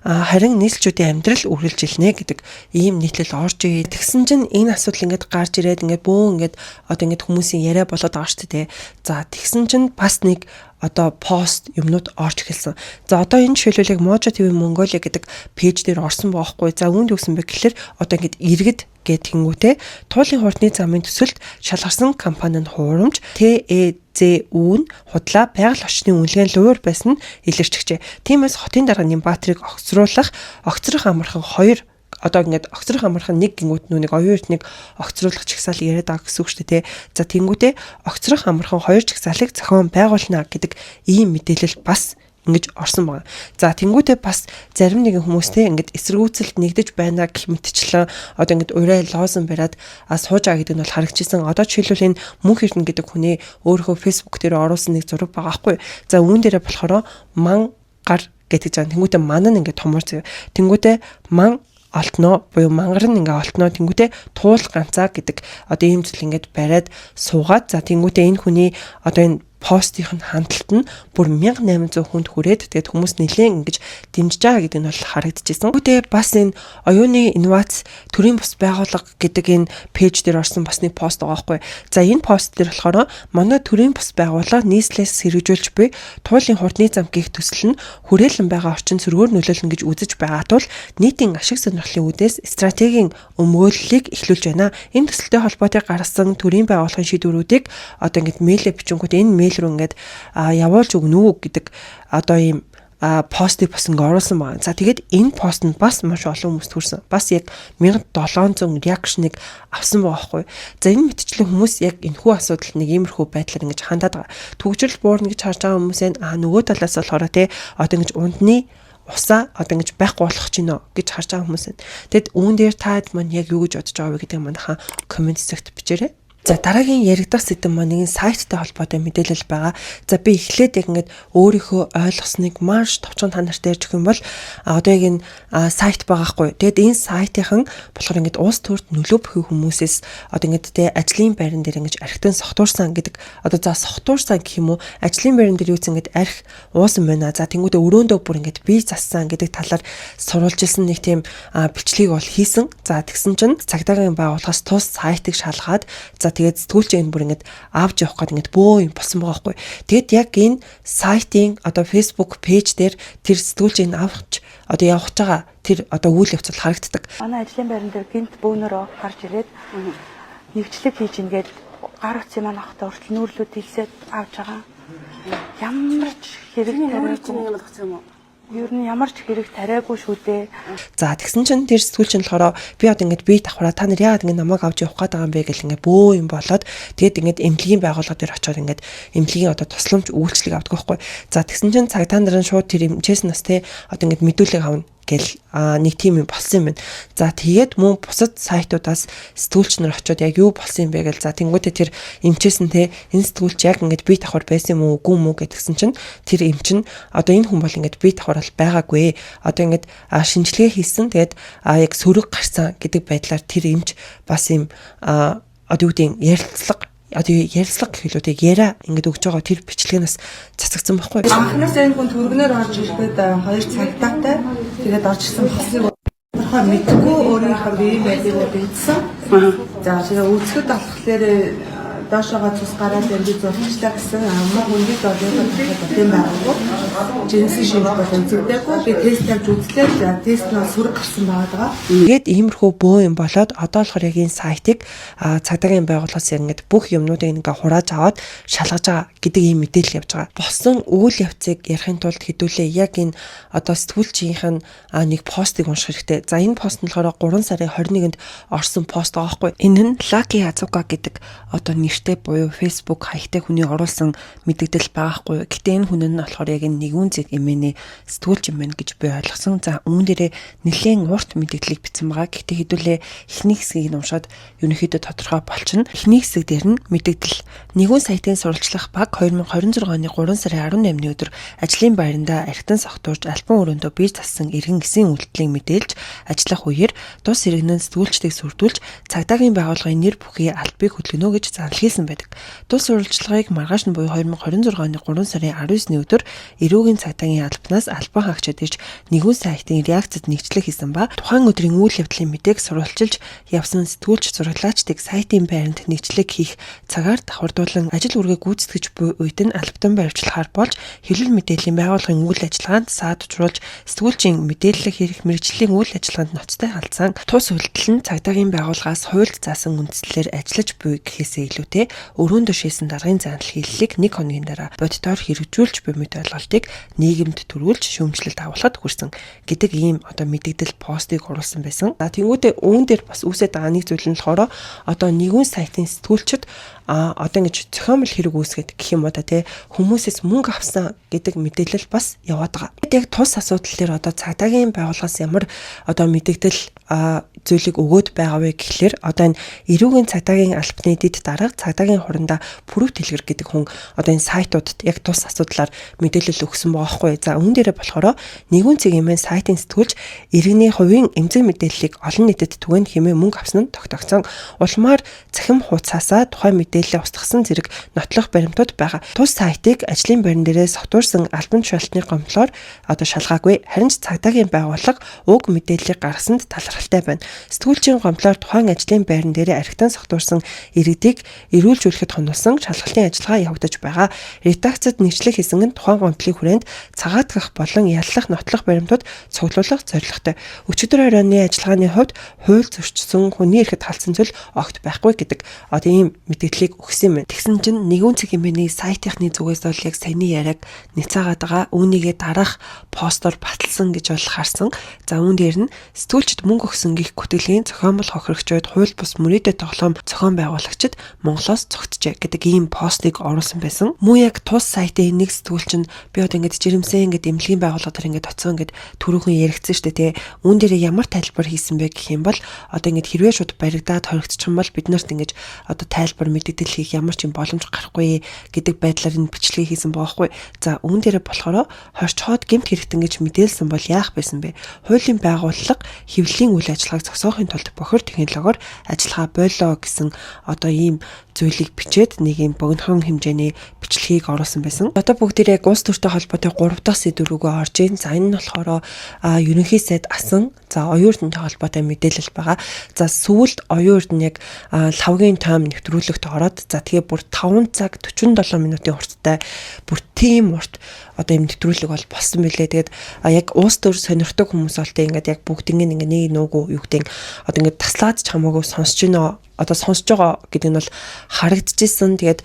харин нийслэлчүүдийн амьдрал үргэлжилнэ гэдэг ийм нийтлэл орж ий. Тэгсэн чинь энэ асуудал ингээд гарч ирээд ингээд бөөн ингээд одоо ингээд хүмүүсийн яриа болоод байгаа шүү дээ. За, тэгсэн чинь бас нэг одоо пост юмнууд орж эхэлсэн. За, одоо энэ жишээлбэл яг Mojo TV Mongolia гэдэг page дээр орсон байхгүй. За, үүнд юу гэсэн бэ гэхэлэр одоо ингээд иргэд гэт тэнгүүтээ туулын хурдны замын төсөлд шалгарсан компани нь хуурамч ТЭЗҮ нь худлаа, байгаль орчны үнэлгээнд луур байсан нь илэрчгэжээ. Тиймээс хотын дарга Нямбатрыг огцруулах, огцрох амархан хоёр, одоо ингээд огцрох амархан нэг гингүүт нүг оюун эрднийг огцруулах чагсаал яриад байгаа гэсэн үг шүү дээ, тэ. За, тэнгүүтээ огцрох амархан хоёр чагсаалыг зохион байгуулна гэдэг ийм мэдээлэл бас ингэж орсон байгаа. За, тэнгүүтээ бас зарим нэгэн хүмүүстэй ингээд эсэргүүцэлд нэгдэж байна гэх мэтчлэн одоо ингээд урай лозон бариад сууж байгаа гэдэг нь бол харагдчихсан. Одоо жишээлбэл энэ Мөнх Эрдэнэ гэдэг хүний өөрийнхөө Facebook дээр оруулсан нэг зураг байгаа байхгүй. За, үүн дээрээ болохоор ман гар гэдэг жаа. Тэнгүүтээ ман нь ингээд томор зөө. Тэнгүүтээ ман олтноо буюу мангар нь ингээ олтноо, тэнгүүтээ туул ганцаа гэдэг одоо ийм зүйл ингээд бариад суугаад, за, тэнгүүтээ энэ хүний одоо энэ постын хандлалт нь бүр 1800 хүнд хүрээд, тэгээд хүмүүс нэлээд ингэж дэмжиж байгаа гэдэг нь бол харагдчихсан. Тэгээ бас энэ оюуны инновац төрийн бус байгууллага гэдэг энэ page дээр орсон бас нэг пост байгаа байхгүй. За, энэ пост дээр болохоор манай төрийн бус байгууллага нийслэлээс сэргэжүүлж буй туулын хурдны зам гих төсөл нь хүрээлэн байгаа орчин сөргөөр нөлөөлнө гэж үзэж байгаа тул нийтийн ашиг сонирхлын үүднээс стратегийн өмгөөллийг эхлүүлж байна. Энэ төсөлтэй холбоотой гаргасан төрийн байгууллагын шийдвэрүүдийг одоо ингэж мэйлээ бичингүүт энэ мэйл рүү ингээд явуулж өгнө үү гэдэг одоо ийм постыг бас ингээ оруулсан байгаа. За, тэгээд энэ пост нь бас маш олон хүмүүст хүрсэн. Бас яг 1700 reaction ыг авсан байгаа байхгүй. За, энэ мэтчлэн хүмүүс яг энэхүү асуудал нэг иймэрхүү байдлаар ингэж хандаад байгаа. Түгжрэл буурна гэж харж байгаа хүмүүсээ нөгөө талаас болохоор те одоо ингэж ундны усаа одоо ингэж байхгүй болох чинь нөө гэж харж байгаа хүмүүс байна. Тэгэд үүн дээр таад маань яг юу гэж бодож байгаа вэ гэдэг манайхан comment хэсэгт бичээрэй. За, дараагийн яригдах сэдэв маань нэгэн сайттай холбоотой мэдээлэл байгаа. За, би эхлээд яг ингээд өөрийнхөө ойлгосныг маш товчхон та нарт ярьж өгөх юм бол одоо яг энэ сайт байгаа хгүй. Тэгэд энэ сайтынхан болохоор ингээд улс төрд нөлөө бүхий хүмүүсээс одоо ингээд те ажлын байран дээр ингэж архитан согтуурсан гэдэг, одоо за согтуурсан гэх юм уу, ажлын байран дээр юу ч ингээд арх уусан байна. За, тэнгуүдээ өрөөндөө бүр ингээд бие зассан гэдэг талаар сурвалжилсан нэг тийм бичлэгийг бол хийсэн. За, тэгсэн чинь цагдаагийн байгууллагаас тус сайтыг шалгаад, за, тэгээд сэтгүүлчийн энэ бүр ингээд авч явах гээд ингээд бөө юм болсон байгаа байхгүй. Тэгэд яг энэ сайтын одоо Facebook page дээр тэр сэтгүүлчийн авч одоо явах гэж байгаа тэр одоо үйл явц бол харагддаг. Манай ажлын байран дээр гинт бөөнөрөө гарч ирээд нэгжлэг хийж ингээд гар утсын маань авахтаа хүртэл нүүрлүүд илсээд авч байгаа. Ямар ч хэрэг тариагүй. Юм уу? Ер нь ямар ч хэрэг тариагүй шүү дээ. За, тэгсэн чинь тэр сэтгүүлч нь болохоор би одоо ингээд бие давхраа, та нар яагаад ингээд намайг авч явах гээд байгаа юм бэ гэл ингээд бөө юм болоод, тэгэд ингээд эмнэлгийн байгууллага дээр очиод ингээд эмнэлгийн одоо тусламж үйлчлэг авдаг байхгүй. За, тэгсэн чинь цагдаа нар нь шууд тэр эмчээс нас те одоо ингээд мэдүүлэг авна гэл нэг тийм юм болсон юм байна. За, тэгээд мөн бусад сайтуудаас сэтгүүлч нар очиод яг юу болсон юм бэ гэл, за, тэнгуүтээ тэр эмчээс нь те энэ сэтгүүлч яг ингээд бие давхар байсан юм уу, үгүй юм уу гэтгсэн чинь тэр эмч нь одоо энэ хүн бол ингээд бие давхар бол байгаагүй. Одоо ингээд шинжилгээ хийсэн. Тэгээд яг сөрөг гарсан гэдэг байдлаар тэр эмч бас юм одоо юу гэдэг ярилцлага, одоо ярилцлага гэх хэлүүдийг яриа ингээд өгч байгаа тэр бичлэг нь бас цацагдсан байхгүй. Анхнаасаа энэ хүн түргнээр орж ирэхэд хоёр цагдаатай, тэгээд орж ирсэн болсныг тодорхой мэдгүй, өөрийнхөө биеийн байдлыг бол мэдсэн. За, тэгээ үзэхэд болохоор доошоогоо цус гараад энэ зурчлаа гэсэн амаа хүндийг долоогоо тийм байгаагүй. Жинсэн шинж бол үзэгдээгүй. Би тест тавьж үзлээ. За, тест нь сөрөг гарсан байгаа. Тэгээд иймэрхүү бөө юм болоод одоо болохоор яг энэ сайтыг цагдаагийн байгууллагаас яг ингээд бүх юмнуудыг ингээ хурааж аваад шалгаж байгаа гэдэг ийм мэдээлэл явж байгаа. Болсон үйл явцыг ярихын тулд хэдүүлээ яг энэ одоо сэтгүүлчийнх нь нэг постыг унших хэрэгтэй. За, энэ пост нь болохоор 3 сарын 21-нд орсон пост байгаа байхгүй. Энэ нь Lucky Azuka гэдэг одоо нэртэй буюу Facebook хаягтай хүний оруулсан мэдээлэл байгаа хгүй. Гэтэ энэ хүн нь болохоор яг энэ нэгүн зэг эмээний сэтгүүлч юм байна гэж би ойлгосон. За, үүн дээрээ нэлээд урт мэдээллийг бичсэн байгаа. Гэтэ хэдүүлээ эхний хэсгийг нь уншаад ерөнхийдөө тодорхой болчихно. Эхний хэсэг дээр нь мэдээлэл: нэгүн сайтын сурвалжлах баг 2026 оны 3 сарын 18-ны өдөр ажлын байрандаа архитан согтуурж альбан өрөөндөө бие зассан иргэн эсийн үйлдэлийг мэдээлж ажиллах үеэр тус иргэн нь сэтгүүлчдийг сүрдүүлж цагдаагийн байгууллагын нэр бүхий албыг хөдөлгөнө гэж занал хийсэн байдаг. Тус сурвалжлагыг маргааш нь буюу 2026 оны 3 сарын 19-ны өдөр эрүүл Эрүүгийн цагдаагийн албанаас албан хаагчид ирж нэгүн сайтын реакцид нэгчлэг хийсэн ба тухайн өдрийн үйл явдлын мэдээг сурвалчилж явсан сэтгүүлч зураглаачдыг сайтын байранд нэгчлэг хийх цагаар давхардуулан ажил үүргээ гүйцэтгэж буй үед нь албатан баривчлахаар болж хэвлэл мэдээллийн байгууллагын үйл ажиллагаанд саад учруулж сэтгүүлчийн мэдээлэл хэрэг мэргэжлийн үйл ажиллагаанд ноцтой халдсан тус үйлдэл нь цагдаагийн байгууллагаас хуульд заасан үндслээр ажиллаж буй гэхээсээ илүүтэй өрөөндөө шийсэн даргын зандал хийллийг нэг хоногийн дараа бодитоор хэрэгжүүлж буй мэт ойлголтыг нийгэмд төрүүлж шүүмжлэлт агуулхад хүрсэн гэдэг ийм одоо мэдэгдэл постыг оруулсан байсан. За тэнгуүдээ үүн дээр бас үүсээд байгаа нэг зүйл нь болохоор одоо нэгүн сайтын сэтгүүлчид одоо ингэж зохиомл хэрэг үүсгээд гэх юм уу та тий хүмүүсээс мөнгө авсан гэдэг мэдээлэл бас яваад байгаа. Яг тус асуудал дээр одоо цагдаагийн байгууллагаас ямар одоо мэдэгдэл зүйлийг өгөөд байгаа вэ гэхлээр одоо энэ эрүүгийн цагдаагийн албаны дэд дарга цагдаагийн хурандаа Пүрэв Дэлгэр гэдэг хүн одоо энэ сайтуудад яг тус асуудлаар мэдээлэл өгсөн байгаа хгүй. За үүн дээрээ болохоор нэгүн цэг эмээ сайтын сэтгүүлч иргэний хувийн эмзэг мэдээллийг олон нийтэд түгээн хэмээн мөнгө авсан нь тогтогдсон. Улмаар цахим хууцаасаа тухайн мэдээллээ устгасан зэрэг нотлох баримтууд байгаа. Тус сайтыг ажлын байран дээрээ согтуурсан албан тушаалтны гомдлоор одоо шалгаагүй. Харин ч цагдаагийн байгууллага уг мэдээллийг гаргасанд талархалтай байна. Сэтгүүлчийн гомдлоор тухайн ажлын байран дээрээ архитан согтуурсан иргэдийг эрүүлжүүлэхэд хонуулсан шалгалтын ажиллагаа явагдаж байгаа. Редакцид нэгчлэг хийсэн нь тухайн гомдлын хүрээнд цагаатгах болон яллах нотлох баримтууд цуглуулах зорилготой. Өчигдөр оройн ажиллагааны хувьд хууль зөрчсөн хүний эрхэд халдсан зүйл огт байхгүй гэдэг одоо ийм мэдээллийг өгсөн юм байна. Тэгсэн чинь нэгүн цэг хэмээний сайтынхны зүгээс бол яг саяны яриаг няцаагаад байгаа. Үүнийгээ дараах постоор баталсан гэж бол харсан. За үүн дээр нь сэтгүүлчид мөнгө өгсөн гих гүтгэлийн зохиомол хохирогчид хууль бус мөрөөдө тоглоом зохион байгуулагчид Монголоос цогтжээ гэдэг ийм постыг оруулсан байсан. Мөн яг тус сайтын нэг сэтгүүлч нь би одоо ингэж жирэмсэн ингэж эмнэлгийн байгууллага дээр ингэж очсон гэд түрүүхэн яригдсан шүү дээ тий. Үүн дээр ямар тайлбар хийсэн бэ гэх юм бол одоо ингэж хэрвээ шууд баригдаад хоригдчих юм бол бид нарт ингэж одоо тайлбар мэдээлэл хийх ямар ч юм боломж гарахгүй гэдэг байдлаар энэ бичлэгийг хийсэн байгаа хгүй. За үүн дээрээ болохоор хорчхоод гэмт хэрэгтэн гэж мэдээлсэн бол яах байсан бэ? Хуулийн байгууллага хэвлэлийн үйл ажиллагааг зогсоохын тулд бохир технологиор ажиллагаа болоо гэсэн одоо ийм зүйлийг бичээд нэг юм богинохон хэмжээний бичлэгийг оруулсан байсан. Одоо бүгдээрээ улс төртэй холбоотой 3 дахь сэдв рүүгээ орж ийн. За энэ нь болохоор ерөнхий сайд асан за оюун эрдэнэтэй холбоотой мэдээлэл байгаа. За сүүлд оюун эрдэнэ яг лавгийн тойм нэвтрүүлэгт ороод за тэгээ бүр 5 цаг 47 минутын урттай бүр тийм урт одоо юм нэвтрүүлэг бол болсон билээ. Тэгээд яг уус төр сонирхдаг хүмүүс бол тэг ингээд яг бүгднийг ингээд нэг нуугүй юу гэдэг одоо ингээд таслаад ч хамаагүй сонсож гинөө одоо сонсож байгаа гэдэг нь бол харагдчихсэн. Тэгээд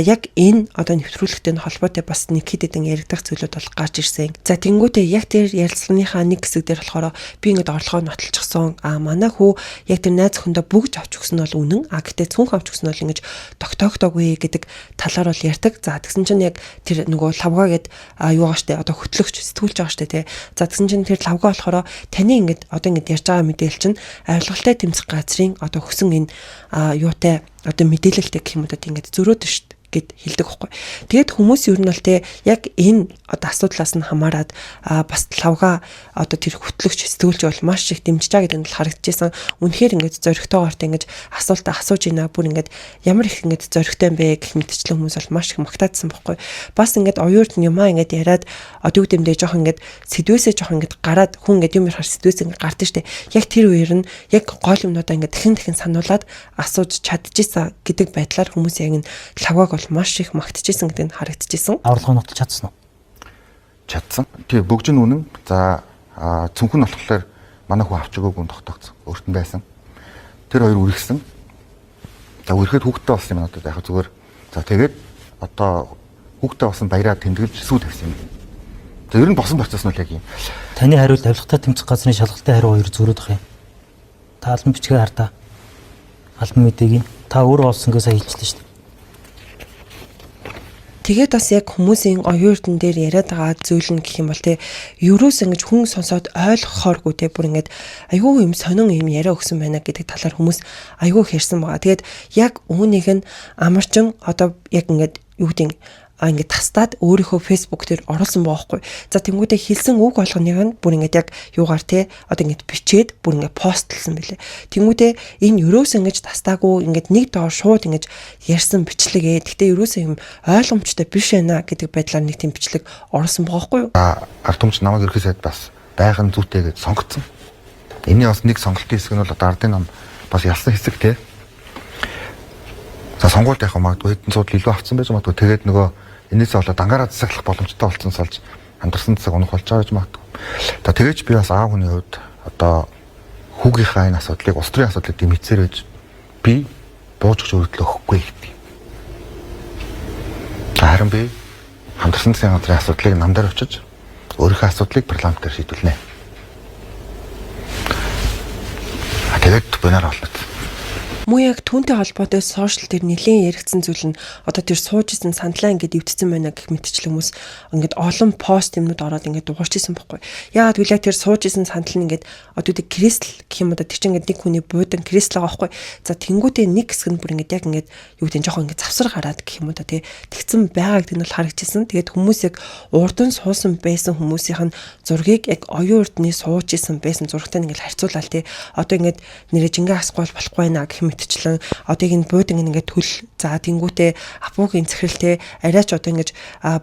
яг энэ одоо нэвтрүүлэгтэй нь холбоотой бас нэг хэд хэдэн яригдах зүйлүүд бол гарч ирсэн. За тэнгуүтээ яг тэр ярилцлагынхаа нэг хэсэг дээр болохоор би ингээд орлогоо нотолчихсон. Манай хүү яг тэр найз охиндоо бүгж авч өгсөн нь бол үнэн. Гэтэ цүнх авч өгсөн нь бол ингэж тогтоогдоогүй гэдэг талаар бол ярьдаг. За тэгсэн чинь яг тэр нөгөө лавга гэд юу байгаа штэ одоо хөтлөгч сэтгүүлж байгаа штэ тий. За тэгсэн чинь тэр лавга болохоор таны ингээд одоо ингээд ярьж байгаа мэдээлэл чинь авилгалтай тэмцэх газрын одоо хөсөн энэ юутай одоо мэдээлэлтэй гэх юм уу ингээд зөрөөд штэ гэд хэлдэг байхгүй. Тэгээд хүмүүс ер нь бол те яг энэ одоо асуудлаас нь хамаарат бас лавга одоо тэр хөтлөгч сэтгүүлч бол маш их дэмжиж байгаа гэдэг нь бол харагдчихсан. Үнэхээр ингээд зоригтойгоор те ингээд асуултаа асууж ийна бүр ингээд ямар их ингээд зоригтой юм бэ гэх мэтчлэн хүмүүс бол маш их магтаадсан байхгүй. Бас ингээд оюурт юмаа ингээд яриад одоо юу гэмдээ жоох ингээд сэдвээсээ жоох ингээд гараад хүн ингээд юм ярихаар сэдвээс ингээд гардаг штэ. Яг тэр үеэр нь яг гол юмнуудаа ингээд дахин дахин сануулад асууж чадчихсан гэдэг байдлаар хүмүүс яг энэ лавгааг бол маш их магтчихсан гэдэг нь харагдчихсан. Авралгаа нотолж чадсан уу? Чадсан. Тий, бөгж нь үнэн. За цүнх нь болохоор манай хүү авч өгөөгүй тогтоогдсон. Өөрт нь байсан. Тэр хоёр үргэсэн. За үргэхэд хүүхдтэй болсон юм надад яг зүгээр. За тэгээд одоо хүүхдтэй болсон баяраа тэмдэглэж сүү тавьсан юм. За ер нь босон процесс нь л яг юм. Таны хариулт авилгатай тэмцэх газрын шалгалтын хариу хоёр зөрөөд ах юм. Та албан бичгээ хар та. Албан мэдээг нь та өөрөө олсон гэж сая хэлчихлээ шүү дээ. Тэгээд бас яг хүмүүсийн оюун эрдэнэ дээр яриад байгаа зүйл нь гэх юм бол те ерөөс ингэж хүн сонсоод ойлгохооргүй те бүр ингэж айгүй юм сонин юм яриа өгсөн байна гэдэг талаар хүмүүс айгүй их ярьсан байгаа. Тэгээд яг үүнийг нь амарчин одоо яг ингэж юу гэдэг ингээд тастаад өөрийнхөө Facebook дээр оруулсан байгаа хгүй. За тэнгуүдээ хэлсэн үг болгоныг нь бүр ингээд яг юугаар те одоо ингээд бичээд бүр ингээд постлсан бэлээ. Тэнгуүдээ энэ ерөөс ингэж тастаагүй ингээд нэг доор шууд ингэж ярьсан бичлэг ээ. Гэхдээ ерөөсөө юм ойлгомжтой биш байна гэдэг байдлаар нэг тийм бичлэг оруулсан байгаа хгүй юу? Ард түмч намайг ерхий сайд бас байхын зүйтэй гэж сонгоцсон. Энийн бас нэг сонголтын хэсэг нь бол одоо ардын нам бас ялсан хэсэг те. За сонгуульд явах магадгүй хэдэн суудал илүү авцсан байж магадгүй. Тэгээд нөгөө энээсээ болоод дангаараа засаглах боломжтой болсон салж хамтарсан засаг унах болж байгаа гэж магадгүй. За тэгэж би бас аав хүний хувьд одоо хүүгийнхаа энэ асуудлыг улс төрийн асуудлыг дэмжсээр байж би бууж өгч өргөдлөө өгөхгүй гэдэг. Харин би хамтарсан засгийн газрын асуудлыг нам дээр очиж өөрийнхөө асуудлыг парламентээр шийдвэрлэнэ. Тэгээд бунаар олно. Мөн яг түүнтэй холбоотой сошиал дээр нэлээд яригдсан зүйл нь одоо тэр сууж исэн сандлаа ингээд эвдсэн байна гэх мэтчлэн хүмүүс ингээд олон пост юмнууд ороод ингээд дуурч исэн бохгүй. Яагаад гэвэл яг тэр сууж исэн сандал нь ингээд одоо тэр кресло гэх юм одоо тэр чинь ингээд нэг хүний буудан кресло байгаа байхгүй. За тэнгуүтээ нэг хэсэг нь бүр ингээд яг ингээд юу гэдэг нь жоохон ингээд завсар гараад гэх юм уу та тий тэгсэн байгаа гэдэг нь бол харагдчихсан. Тэгээд хүмүүс яг урдан суусан байсан хүмүүсийнх нь зургийг яг оюун урдны сууж исэн байсан зурагтай ингээд харьцуулаад тий одоо ингээд нэрээ жингээ асахгүй болохгүй байна гэх мэтчлэн одоо энэ буудан ингээд төл за тэнгуүтээ апуугийн захирал те арайч одоо ингэж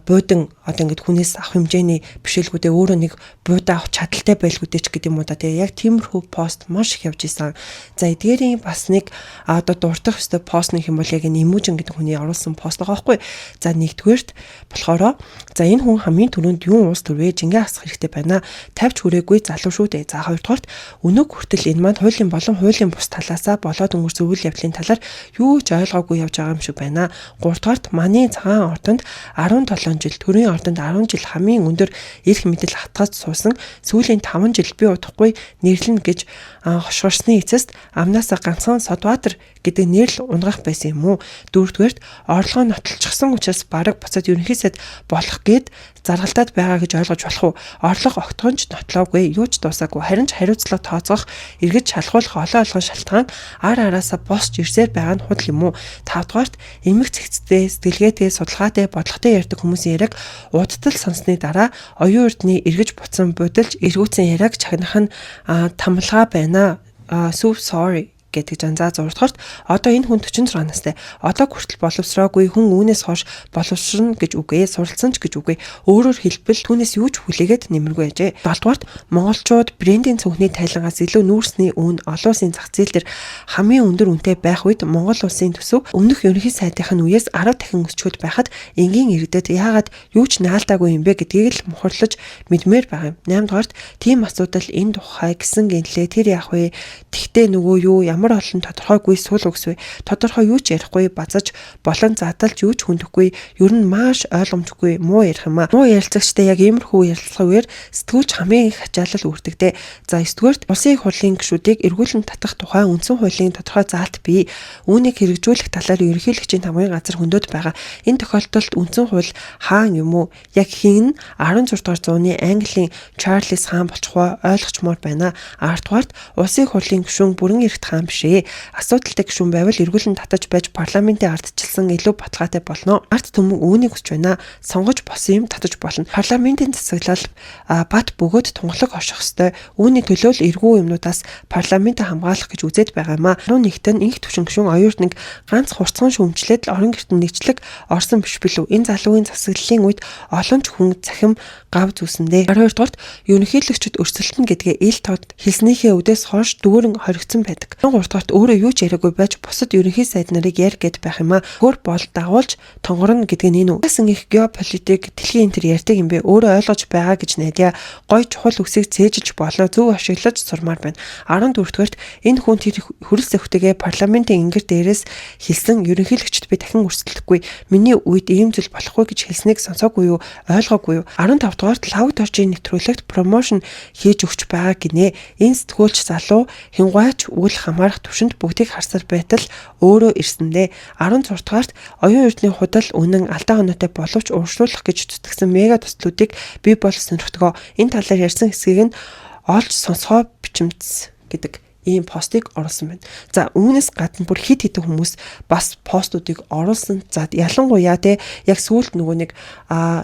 буудан одоо ингээд хүнээс авах хэмжээний бишэлгүүдээ өөрөө нэг буудаа авах чадaltaй байлгүүдээ ч гэдэг юм уу да те яг тиймэрхүү пост маш их явж исэн. За эдгээрийн бас нэг одоо дурдах ёстой пост нэг юм бол яг энэ Эмүүжин гэдэг хүний оруулсан пост байгаа байхгүй. За нэгдүгээрт болохоро за энэ хүн хамгийн түрүүнд юун уус төрвэ жингээ асах хэрэгтэй байна. Тавьч хүрээгүй залуу шүү дээ. За хоёрдугаарт өнөг хүртэл энэ маань хуулийн болон хуулийн бус талаасаа болоод өнгөрсөн үйл явдлын талаар юу ч ойлгоогүй явж байгаа юм шиг байна. Гуравдугаарт манай цагаан ордонд 17 жил, төрийн ордонд 10 жил хамгийн өндөр эрх мэдэл хатгаж суусан сүүлийн 5 жил би удахгүй нэрлэнэ гэж хошгорсны эцэст амнаасаа ганцхан Содбаатар гэдэг нэрл унгах байсан юм уу? Дөрөвдүгээрт орлогоо нотолчихсон учраас бараг буцаад ерөнхий сайд болох гээд заргалдаад байгаа гэж ойлгож болох уу? Орлого огтхон ч нотлоогүй, юу ч дуусаагүй. Харин ч хариуцлага тооцоох, эргэж шалгуулах олон олон шалтгаан ар араасаа босч ирсээр байгаа нь худал юм уу? Тавдугаарт эмх цэгцтэй, сэтгэлгээтэй, судалгаатай, бодлоготой ярьдаг хүмүүсийн яриаг удтал сонссны дараа оюун эрдний эргэж буцсан будилж эргүүцэн яриаг чагнах нь тамлага байна. So sorry гэдэг жан. За 6 дугаарт одоо энэ хүн 46 настай. Одоо хүртэл боловсроогүй хүн үүнээс хойш боловсрно гэж үгүй, суралцсан ч гэж үгүй. Өөрөөр хэлбэл түүнээс юу ч хүлээгээд нэмэргүй ажээ. 7 дугаарт монголчууд брендийн цүнхний тайлангаас илүү нүүрсний үн олон улсын зах зээл дээр хамгийн өндөр үнэтэй байх үед Монгол улсын төсөв өмнөх ерөнхий сайдынх нь үеэс 10 дахин өсчөөд байхад энгийн иргэдэд яагаад юу ч наалдаагүй юм бэ гэдгийг л мухарлаж мэдмээр байгаа юм. 8 дугаарт тийм асуудал энэ тухай гисэн гинлээ тэр яах вэ? Тэгтээ нөгөө юу ямар олон тодорхойгүй сул үгс вэ? Тодорхой юу ч ярихгүй базаж болон задалж юу ч хүндэхгүй ер нь маш ойлгомжгүй муу ярих юм аа. Муу ярилцагчтай яг иймэрхүү ярилцлага үеэр сэтгүүлч хамгийн их ачаалал үүрдэг дээ. За 9-р улсын их хурлын гишүүдийг эргүүлэн татах тухай үндсэн хуулийн тодорхой заалт бий. Үүнийг хэрэгжүүлэх талаар ерөнхийлөгчийн тамгын газар хөндөд байгаа. Энэ тохиолдолд үндсэн хууль хаан юм уу? Яг хин нь 16 дугаар зууны Английн Чарльз хаан болчих уу ойлгочмоор байна. 10 дугаарт улсын их хурлын гишүүн бүрэн эрхт хаан биш ээ. Асуудалтай гишүүн байвал эргүүлэн татаж байж парламентын ардчилсан илүү баталгаатай болно. Ард түмэн үүнийг хүсэж байна. Сонгож болсон юм татаж болно. Парламентын засаглал бат бөгөөд тунгалаг орших ёстой. Үүний төлөө л эргүү юмнуудаас парламентаа хамгаалах гэж үзээд байгаа юм а. 11-т нь инх төвшин гишүүн оюутныг ганц хурцхан шүүмжлээд л орон гэрт нэгчлэг орсон биш билүү. Энэ залуугийн засаглалын үед олон ч хүн цахим гав зүүсэн дээ. 12 дугаарт ерөнхийлөгчд өрсөлдөнө гэдгээ ил тод хэлснийхээ үдээс хойш дүүрэн хоригдсон байдаг. 13 дугаарт өөрөө юу ч яриаггүй байж бусад ерөнхий сайд нарыг яар гэд байх юм а. Хөр бол дагуулж тонгорно гэдэг нь энэ үү. Яасан их геополитик дэлхийн энэ төр ярьдаг юм бэ? Өөрөө ойлгож байгаа гэж найдаа. Гой чухал үсийг цээжилж болоо зөв ашиглаж сурмаар байна. 14 дугаарт энэ хүн тэр хөрөл зөхтэйгээ парламентын ингэр дээрээс хэлсэн ерөнхийлөгчд би дахин өрсөлдөхгүй. Миний үед ийм зүйл болохгүй гэж хэлснийг сонсоогүй юу? Ойлгоогүй юу? 15 дугаарт лав доржийн нэвтрүүлэгт промошн хийж өгч байгаа гинэ. Энэ сэтгүүлч залуу хингуайч үл хамаарах төвшөнд бүгдийг харсаар байтал өөрөө ирсэн дээ. 16 дугаарт оюун эрдний худал үнэн алдаа оноотой боловч ууршлуулах гэж зүтгэсэн мега туслуудыг би бол сонирхдгоо. Энэ талаар ярьсан хэсгийг нь олж сонсгоо бичимц гэдэг Ийм постыг оруулсан байна. За, үүнээс гадна бүр хэд хэдэн хүмүүс бас постуудыг оруулсан. За, ялангуяа те яг сүүлд нөгөө нэг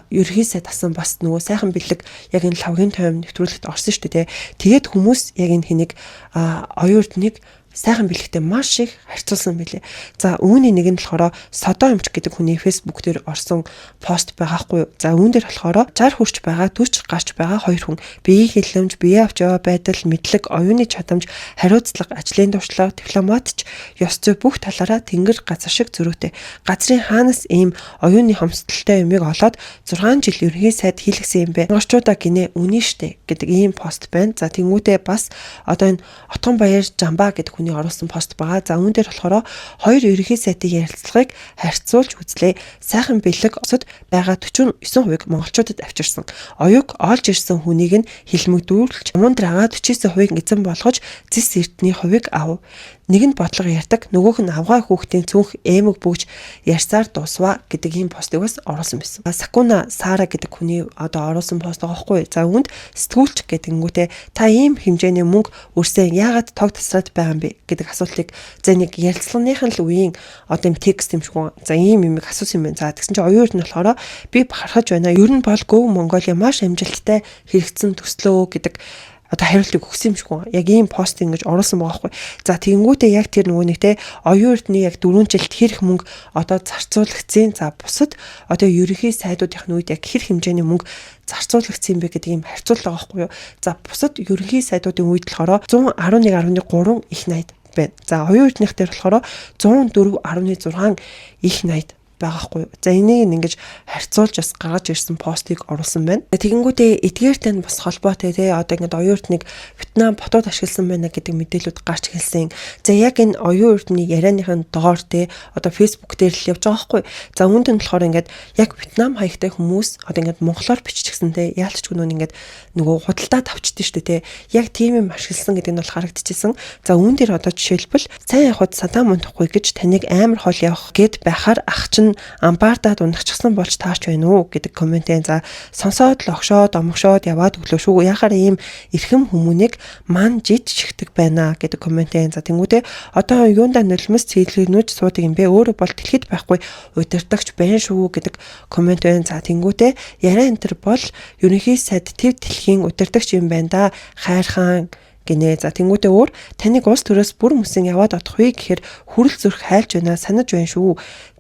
ерөнхий сайд асан бас нөгөө сайхан бэлэг яг энэ лавгийн тойм нэвтрүүлэгт орсон шүү дээ те. Тэгээд хүмүүс яг энэ хэнийг Оюун Эрдэнэнийг сайхан бэлэгтэй маш их харьцуулсан билээ. За, үүний нэг нь болохоор Содоо эмч гэдэг хүний Facebook дээр орсон пост байгаа хгүй юу. За, үүн дээр болохоор 60 хүрч байгаа, 40 гарч байгаа хоёр хүн биеийн хилэмж, бие авч яваа байдал, мэдлэг, оюуны чадамж, хариуцлага, ажлын туршлага, дипломатч, ёс зүй бүх талаараа тэнгэр газар шиг зөрүүтэй. Газрын хаанаас ийм оюуны хомсдолтой юмыг олоод 6 жил ерөнхий сайд хийлгэсэн юм бэ? Монголчуудаа гинэ үнэн штэ гэдэг ийм пост байна. За, тэнгуүтээ бас одоо энэ Отгон Баяр Жамбаа гэдэг хүний оруулсан пост байгаа. За, үүн дээр болохоор хоёр ерөнхий сайдын ярилцлагыг харьцуулж үзлээ. Сайхан бэлэг осод байгаа 49%-ыг монголчуудад авчирсан. Оюуг олж ирсэн хүнийг нь хилмигдүүлж, мундраагаа 49%-ыг эзэн болгож зис эрдний хувийг ав. Нэг нь бодлого ярьдаг, нөгөөх нь авгай хүүхдийн цүнх эмэг бөгж ярьсаар дуусваа гэдэг ийм постыг бас оруулсан байсан. Сакуна Сара гэдэг хүний одоо оруулсан пост байгаа хгүй. За, үүнд сэтгүүлч гэдгингүүтээ та ийм хэмжээний мөнгө өрсөн яагаад тог тасраад байгаа юм бэ гэдэг асуултыг, за, нэг ярилцлагынхын л үеийн одоо юм текст юм шиг. За, ийм юмыг асуусан юм байна. За, тэгсэн чинь Оюун Эрдэнэ болохоор би бахархаж байна. Ер нь бол Go Mongolia маш амжилттай хэрэгцсэн төслөө гэдэг одоо хариултыг өгсөн юм шиг байна. Яг ийм пост ингэж оруулсан байгаа байхгүй. За, тэгэнгүүтээ яг тэр нөгөө нэг те Оюун Эрдэнэ яг 4 жилд хэр их мөнгө одоо зарцуулагдсан. За, бусад одоо ерөнхий сайдуудын үед яг хэр хэмжээний мөнгө зарцуулагдсан юм бэ гэдэг ийм харьцуулга байгаа байхгүй юу. За, бусад ерөнхий сайдуудын үед болохоор 111.3 их 80 байна. За, Оюун Эрдэнийх дээр болохоор 104.6 их 80 байгаа хгүй юу. За, энийг ингэж харьцуулж бас гаргаж ирсэн постыг оруулсан байна. Тэгэнгүүтээ эдгээртэй нь бас холбоотой те одоо ингэж Оюун Эрдэнэг Вьетнам ботууд ашигласан байна гэдэг мэдээлүүд гарч эхэлсэн. За, яг энэ Оюун Эрдэнийн ярианыхын доор те одоо Facebook дээр л явж байгаа хгүй. За, үүнд нь болохоор ингээд яг Вьетнам хаягтай хүмүүс одоо ингээд монголоор биччихсэн те яалтчгүй нүүн ингээд нөгөө худалдаа тавчдээ штэ те яг тийм юм ашигласан гэдэг нь бол харагдчихсан. За, үүн дээр одоо жишээлбэл сайн явхад садаа мунтахгүй гэж таныг амар хол явах гэд байхаар ах чинь амбаардаад унахчихсан болж таарч байна уу гэдэг комментэн. За, сонсоод л огшоод омгшоод яваад өглөө шүү. Яхаар ийм эрхэм хүмүүнийг ман жид шигдэг байна гэдэг комментэн. За, тэнгуүтээ одоо юундаа нулимс цэглэгнүүж суудаг юм бэ? Өөрөө бол дэлхийд байхгүй удирдагч байна шүү гэдэг коммент байна. За, тэнгуүтээ яриа энэ төр бол ерөнхий сайд төв дэлхийн удирдагч юм байна да. Хайрхан гинэ. За, тэнгуүтээ өөр таныг улс төрөөс бүр мөсөн яваад одох вэ гэхээр хүрэл зүрх хайлж байна, санаж байна шүү.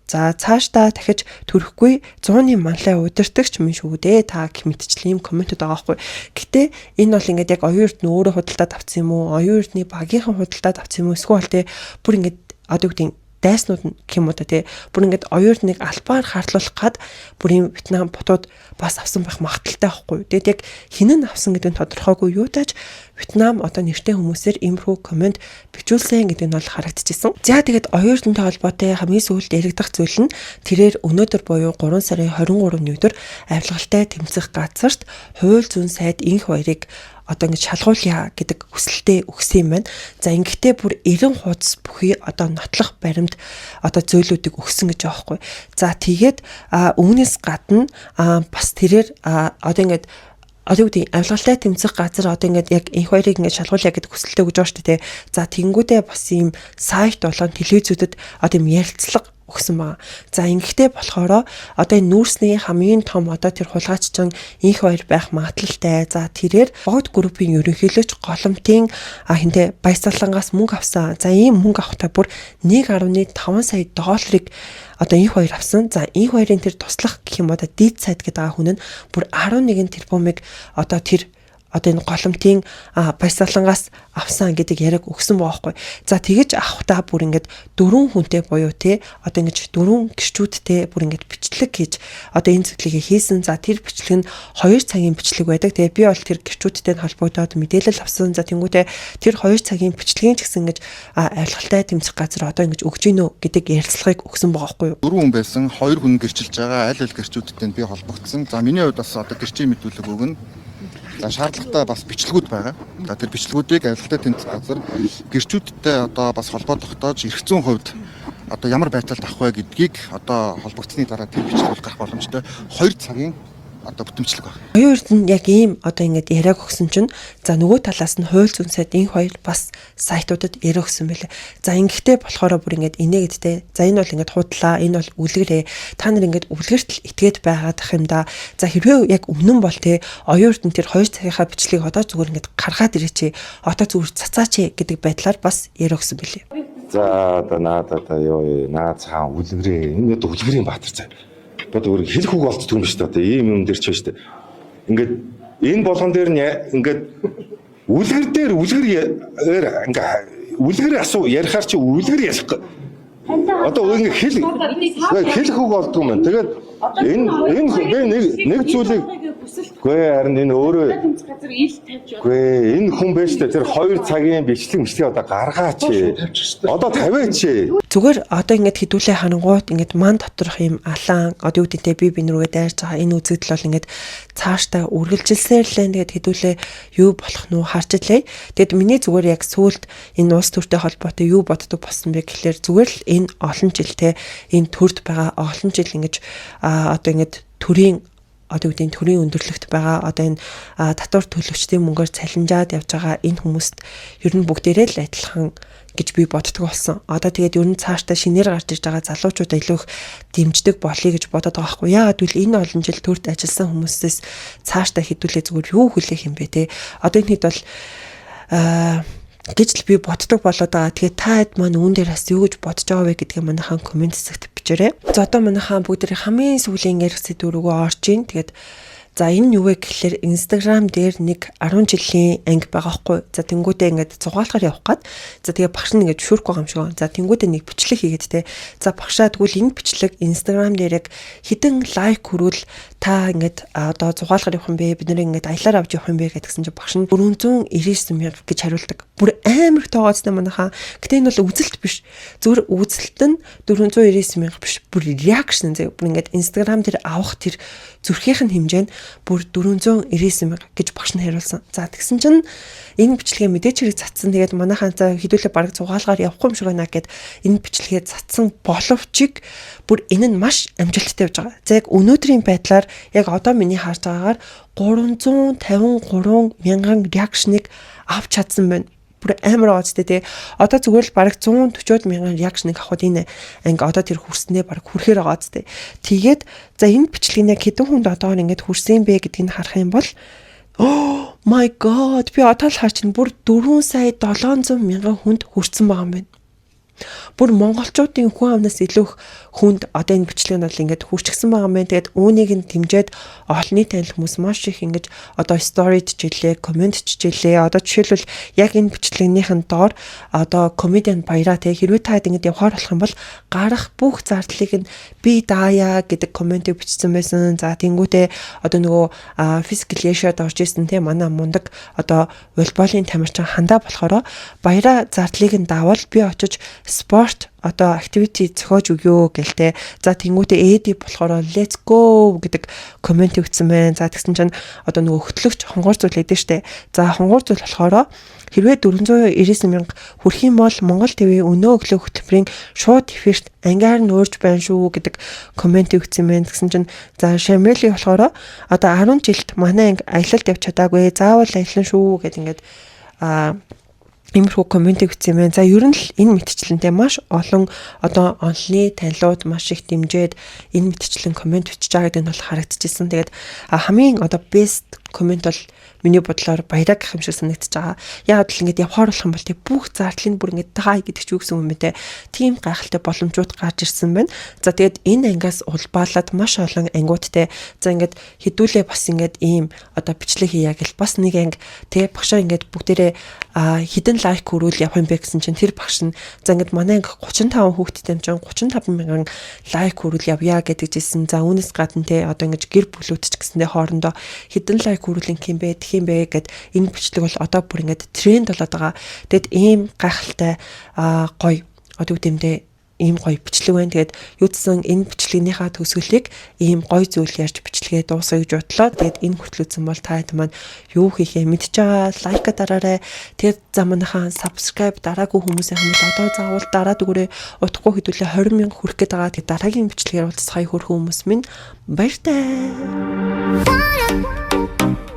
За, цаашдаа дахиж төрөхгүй зууны манлай удирдагч минь шүү дээ та гэх мэтчлэн юм комментүүд байгаа байхгүй. Гэтэ энэ бол ингээд яг Оюун Эрдэнэ өөрөө худалдаад авсан юм уу? Оюун Эрдэнэ багийнхан худалдаад авсан юм уу? Эсвэл те бүр ингээд одоо юу гэдэг дайснууд нь гэх юм уу та тий бүр ингээд Оюун Эрдэнэг албаар хардлуулах гад бүр юм Вьетнам ботууд бас авсан байх магадлалтай байхгүй. Тэгээд яг хэн нь авсан гэдэг нь тодорхойгүй, юу тааж Вьетнам одоо нэртэй хүмүүсээр иймэрхүү коммент бичүүлсэн гэдэг нь бол харагдчихсан. За, тэгээд Оюун Эрдэнэтэй холбоотой хамгийн сүүлд яригдах зүйл нь тэрээр өнөөдөр буюу 3 сарын 23-ны өдөр авилгалтай тэмцэх газарт хууль зүйн сайд Энх Баярыг одоо ингэж шалгуулъя гэдэг хүсэлтээ өгсөн юм байна. За, ингэхдээ бүр 90 хуудас бүхий одоо нотлох баримт одоо зөөлүүдийг өгсөн гэж байгаа байхгүй. За, тэгээд үүнээс гадна бас тэрээр одоо ингэж одоо юу гэдэг авилгалтай тэмцэх газар одоо ингээд яг Энх Баярыг ингээд шалгуулъя гэдэг хүсэлтээ өгж байгаа шүү дээ. За, тэгэнгүүтээ бас ийм сайт болон телевизүүдэд одоо ийм ярилцлага өгсөн байгаа. За, ингэхдээ болохоор одоо энэ нүүрсний хамгийн том одоо тэр хулгайччин Энх Баяр байх магадлалтай. За, тэрээр Богд группийн ерөнхийлөгч Голомтын хинтээ Баясгалангаас мөнгө авсан. За, ийм мөнгө авахдаа бүр 1.5 сая долларыг одоо Энх Баяр авсан. За, Энх Баярын тэр туслах гэх юм одоо дид сайд гэдэг байгаа хүн нь бүр 11 тэрбумыг одоо тэр одоо энэ Голомтын Баясгалангаас авсан гэдэг яриаг өгсөн байгаа байхгүй. За, тэгэж авахдаа бүр ингээд дөрвөн хүнтэй буюу те одоо ингэж дөрвөн гэрчүүдтэй бүр ингээд бичлэг хийж одоо энэ зүйлийг хийсэн. За, тэр бичлэг нь 2 цагийн бичлэг байдаг. Тэгээ би бол тэр гэрчүүдтэй нь холбогдоод мэдээлэл авсан. За, тэнгуүтээ тэр 2 цагийн бичлэгийн ч гэсэн ингэж авилгалтай тэмцэх газар одоо ингэж өгч гинөө гэдэг ярилцлагыг өгсөн байгаа байхгүй юу. Дөрвөн хүн байсан, хоёр хүн гэрчилж байгаа. Аль аль гэрчүүдтэй нь би холбогдсон. За, миний хувьд бас одоо гэрчийн мэдүүлэг өгнө. За, шаардлагатай бас бичлэгүүд байгаа. За, тэр бичлэгүүдийг авилгалтай тэмцэх газар гэрчүүдтэй одоо бас холбоо тогтоож эрх зүйн хувьд одоо ямар байдлаар авах вэ гэдгийг одоо холбогдсны дараа тэр бичлэг бол гарах боломжтой. 2 цагийн Одоо бүтэмчлэг байна. Оюун Эрдэнэ яг ийм одоо ингээд яриаг өгсөн чинь за нөгөө талаас нь хууль зүйн сайд энэ хоёр бас сайтуудад яриа өгсөн байлээ. За ингэхдээ болохоор бүр ингээд инээгэдтэй. За энэ бол ингээд худлаа, энэ бол үлгэрээ. Та нар ингээд үлгэрт л итгээд байгаад ах юм да. За хэрвээ яг үнэн бол те Оюун Эрдэнэ тэр 2 цагийнхаа бичлэгийг одоо зүгээр ингээд гаргаад ирээч. Одоо зүгээр цацаач гэдэг байдлаар бас яриа өгсөн байлээ. За одоо наадаа та ёо наа цаан үлгэрээ энэ одоо үлгэрийн баатар цаа. Одоо өөр хэлэх үг олддог юм шүү дээ. Одоо ийм юм дээр ч байна шүү дээ. Ингээд энэ болгон дээр нь ингээд үлгэр дээр үлгэр ингээ үлгэр асуу ярихаар чи үлгэр ярих. Одоо ингээ хэл хэлэх үг олддог юм байна. Тэгээд энэ энэ би нэг нэг зүйлийг үгүй харин энэ өөрөө үгүй энэ хүн байж тээ тэр 2 цагийн бичлэг мичлэг одоо гаргаач. Одоо тавиач. Зүгээр одоо ингээд хэдүүлээ харангуут ингээд ман доторх юм алаан одоо юу гэдэг би би нүргээ дайрж байгаа энэ үзэгдэл бол ингээд цаашдаа үргэлжилсээр л энэ тэгээд хэдүүлээ юу болох нь харж илээ. Тэгэд миний зүгээр яг сүулт энэ улс төртэй холбоотой юу боддог болсон бэ гэхлээр зүгээр л энэ олон жил те энэ төрд байгаа олон жил ингэж одоо ингээд төрийн одоо юу гэдэг төрийн өндөрлөгт байгаа одоо энэ татвар төлөгчдийн мөнгөөр цалинжаад явж байгаа энэ хүмүүст ер нь бүгдээрээ л адилхан гэж би боддог болсон. Одоо тэгээд ер нь цаашдаа шинээр гарч ирж байгаа залуучуудаа илүү их дэмждэг болъё гэж бодоод байгаа байхгүй. Яагаад гэвэл энэ олон жил төрд ажилласан хүмүүсээс цаашдаа хэдүүлээ зүгээр юу хүлээх юм бэ те. Одоо энэ хэд бол гэж л би боддог болоод байгаа. Тэгээд та хэд маань үүн дээр бас юу гэж бодож байгаа вэ гэдгээ манайхан comment хэсэгт бичээрэй. За одоо манайхан бүгд хамгийн сүүлийн ярих сэдв рүүгээ орж ийн. Тэгээд за энэ нь юу вэ гэхлээр Instagram дээр нэг 10 жилийн анги байгаа хгүй. За тэнгуүдээ ингээд зугаалахаар явах гад. За тэгээ багш нь ингээд зөвшөөрөхгүй юм шиг. За тэнгуүдээ нэг бичлэг хийгээд те. За багшаа тэгвэл энэ бичлэг Instagram дээр яг хэдэн like хүрвэл та ингээд одоо зугаалахаар явах юм бэ? Бид нэр ингээд аялаар авч явах юм бэ гэдгсэн чинь багш нь 499 мянга гэж хариулдаг. Бүр амар их тоогоцтой манайхаа. Гэтэ энэ бол үзэлт биш. Зүгээр үзэлт нь 499 мянга биш. Бүр reaction заяа. Бүр ингээд Instagram дээр авах тэр зүрхийнх нь хэмжээ нь бүр 499 мянга гэж багш нь хариулсан. За тэгсэн чинь энэ бичлэгээ мэдээч хэрэг цацсан. Тэгээд манайхаа за хэдүүлээ бараг зугаалгаар явахгүй юм шиг байна гэд энэ бичлэгээ цацсан боловч бүр энэ нь маш амжилттай явж байгаа. За яг өнөөдрийн байдлаар яг одоо миний харж байгаагаар 353 мянган reaction ыг авч чадсан байна. Бүр амар оцтой тий. Одоо зүгээр л бараг 140 мянган reaction ыг авахд энэ анги одоо тэр хүрснээ бараг хүрхээр байгаа зү. Тэгээд за энэ бичлэгийг яг хэдэн хүнд одоогор ингэж хүрсэн бэ гэдгийг харах юм бол oh my god, би одоо л харж чинь бүр 4 сая 700 мянган хүнд хүрсэн байгаа юм байна. Бүр монголчуудын хүн амнаас илүү их хүнд одоо энэ бичлэг нь бол ингээд хүрчихсэн байгаа юм байна. Тэгээд үүнийг нь дэмжиж олонний танил хүмүүс маш их ингэж одоо story чижилээ, comment чижилээ. Одоо жишээлбэл яг энэ бичлэгнийхэн доор одоо комедиан Баяраа те хэрвээ та ингэж явхаар болох юм бол гарах бүх зардлыг нь би даая гэдэг comment ыг бичсэн байсан. За тэнгуүтээ одоо нөгөө physical Asia-д орж исэн те манай мундаг одоо волейболын тамирчин хандаа болохоор Баяраа зардлыг нь даавал би очиж спорт одоо activity зохиож өгөө гэлтэй. За тэнгуүтээ Эди болохоор let's go гэдэг comment өгсөн байна. За тэгсэн чинь одоо нөгөө хөтлөгч хонгор зүйл өгдөө штэ. За хонгор зүйл болохоор хэрвээ 499 мянга хүрэх юм бол Монгол ТV өнөө өглөө хөтөлбөрийн шууд эфирт ангиар нь уурж байна шүү гэдэг comment өгсөн байна. Тэгсэн чинь за Шамели болохоор одоо 10 жилд манай анги аялалд явж чадаагүй. Заавал аялан шүү гэд ингээд иймэрхүү comment ыг бичсэн юм байна. За ер нь л энэ мэтчлэнтэй маш олон одоо онлын танилуд маш их дэмжиж энэ мэтчлэн comment бичиж байгаа гэдэг нь бол харагдчихсан. Тэгээд хамгийн одоо best comment бол миний бодлоор Баяраа гэх юм шиг санагдчихж байгаа. Яг л ингээд явхаар болох юм бол тэг бүх зардлыг бүр ингээд таа гэдэг чи юу гэсэн юм бэ те. Тийм гайхалтай боломжууд гарч ирсэн байна. За тэгээд энэ ангиас улбаалаад маш олон ангиудтай за ингээд хэдүүлээ бас ингээд ийм одоо бичлэг хийя гэл бас нэг анги тэг багшаа ингээд бүгдээрээ хэдэн like хүрүүл явах юм бэ гэсэн чинь тэр багш нь за ингээд манай анги 35 хүүхэдтэй юм чинь 35 мянган like хүрүүл явъя гэдэг жисэн. За үүнээс гадна те одоо ингэж гэр бүлүүд ч гэсэндээ хоорондоо хэдэн like хүрүүл юм бэ тэх юм бэ гэд энэ бичлэг бол одоо бүр ингээд тренд болоод байгаа. Тэгэд ийм гайхалтай гоё одоо юу гэмдэ ийм гоё бичлэг байна. Тэгээд юу гэсэн энэ бичлэгнийхаа төгсгөлийг ийм гоё зүйл ярьж бичлэгээ дуусгая гэж бодлоо. Тэгээд энэ хүртэл үзсэн бол та хэд маань юу хийхээ мэдж байгаа. Like дараарай. Тэгээд за манайхаа subscribe дараагүй хүмүүсийн хамт одоо заавал дараад өгөөрэй. Удахгүй хэдүүлээ 20 мянга хүрэх гээд байгаа. Тэгээд дараагийн бичлэгээр уулзцгаая хөрхөн хүмүүс минь баяртай. Wanna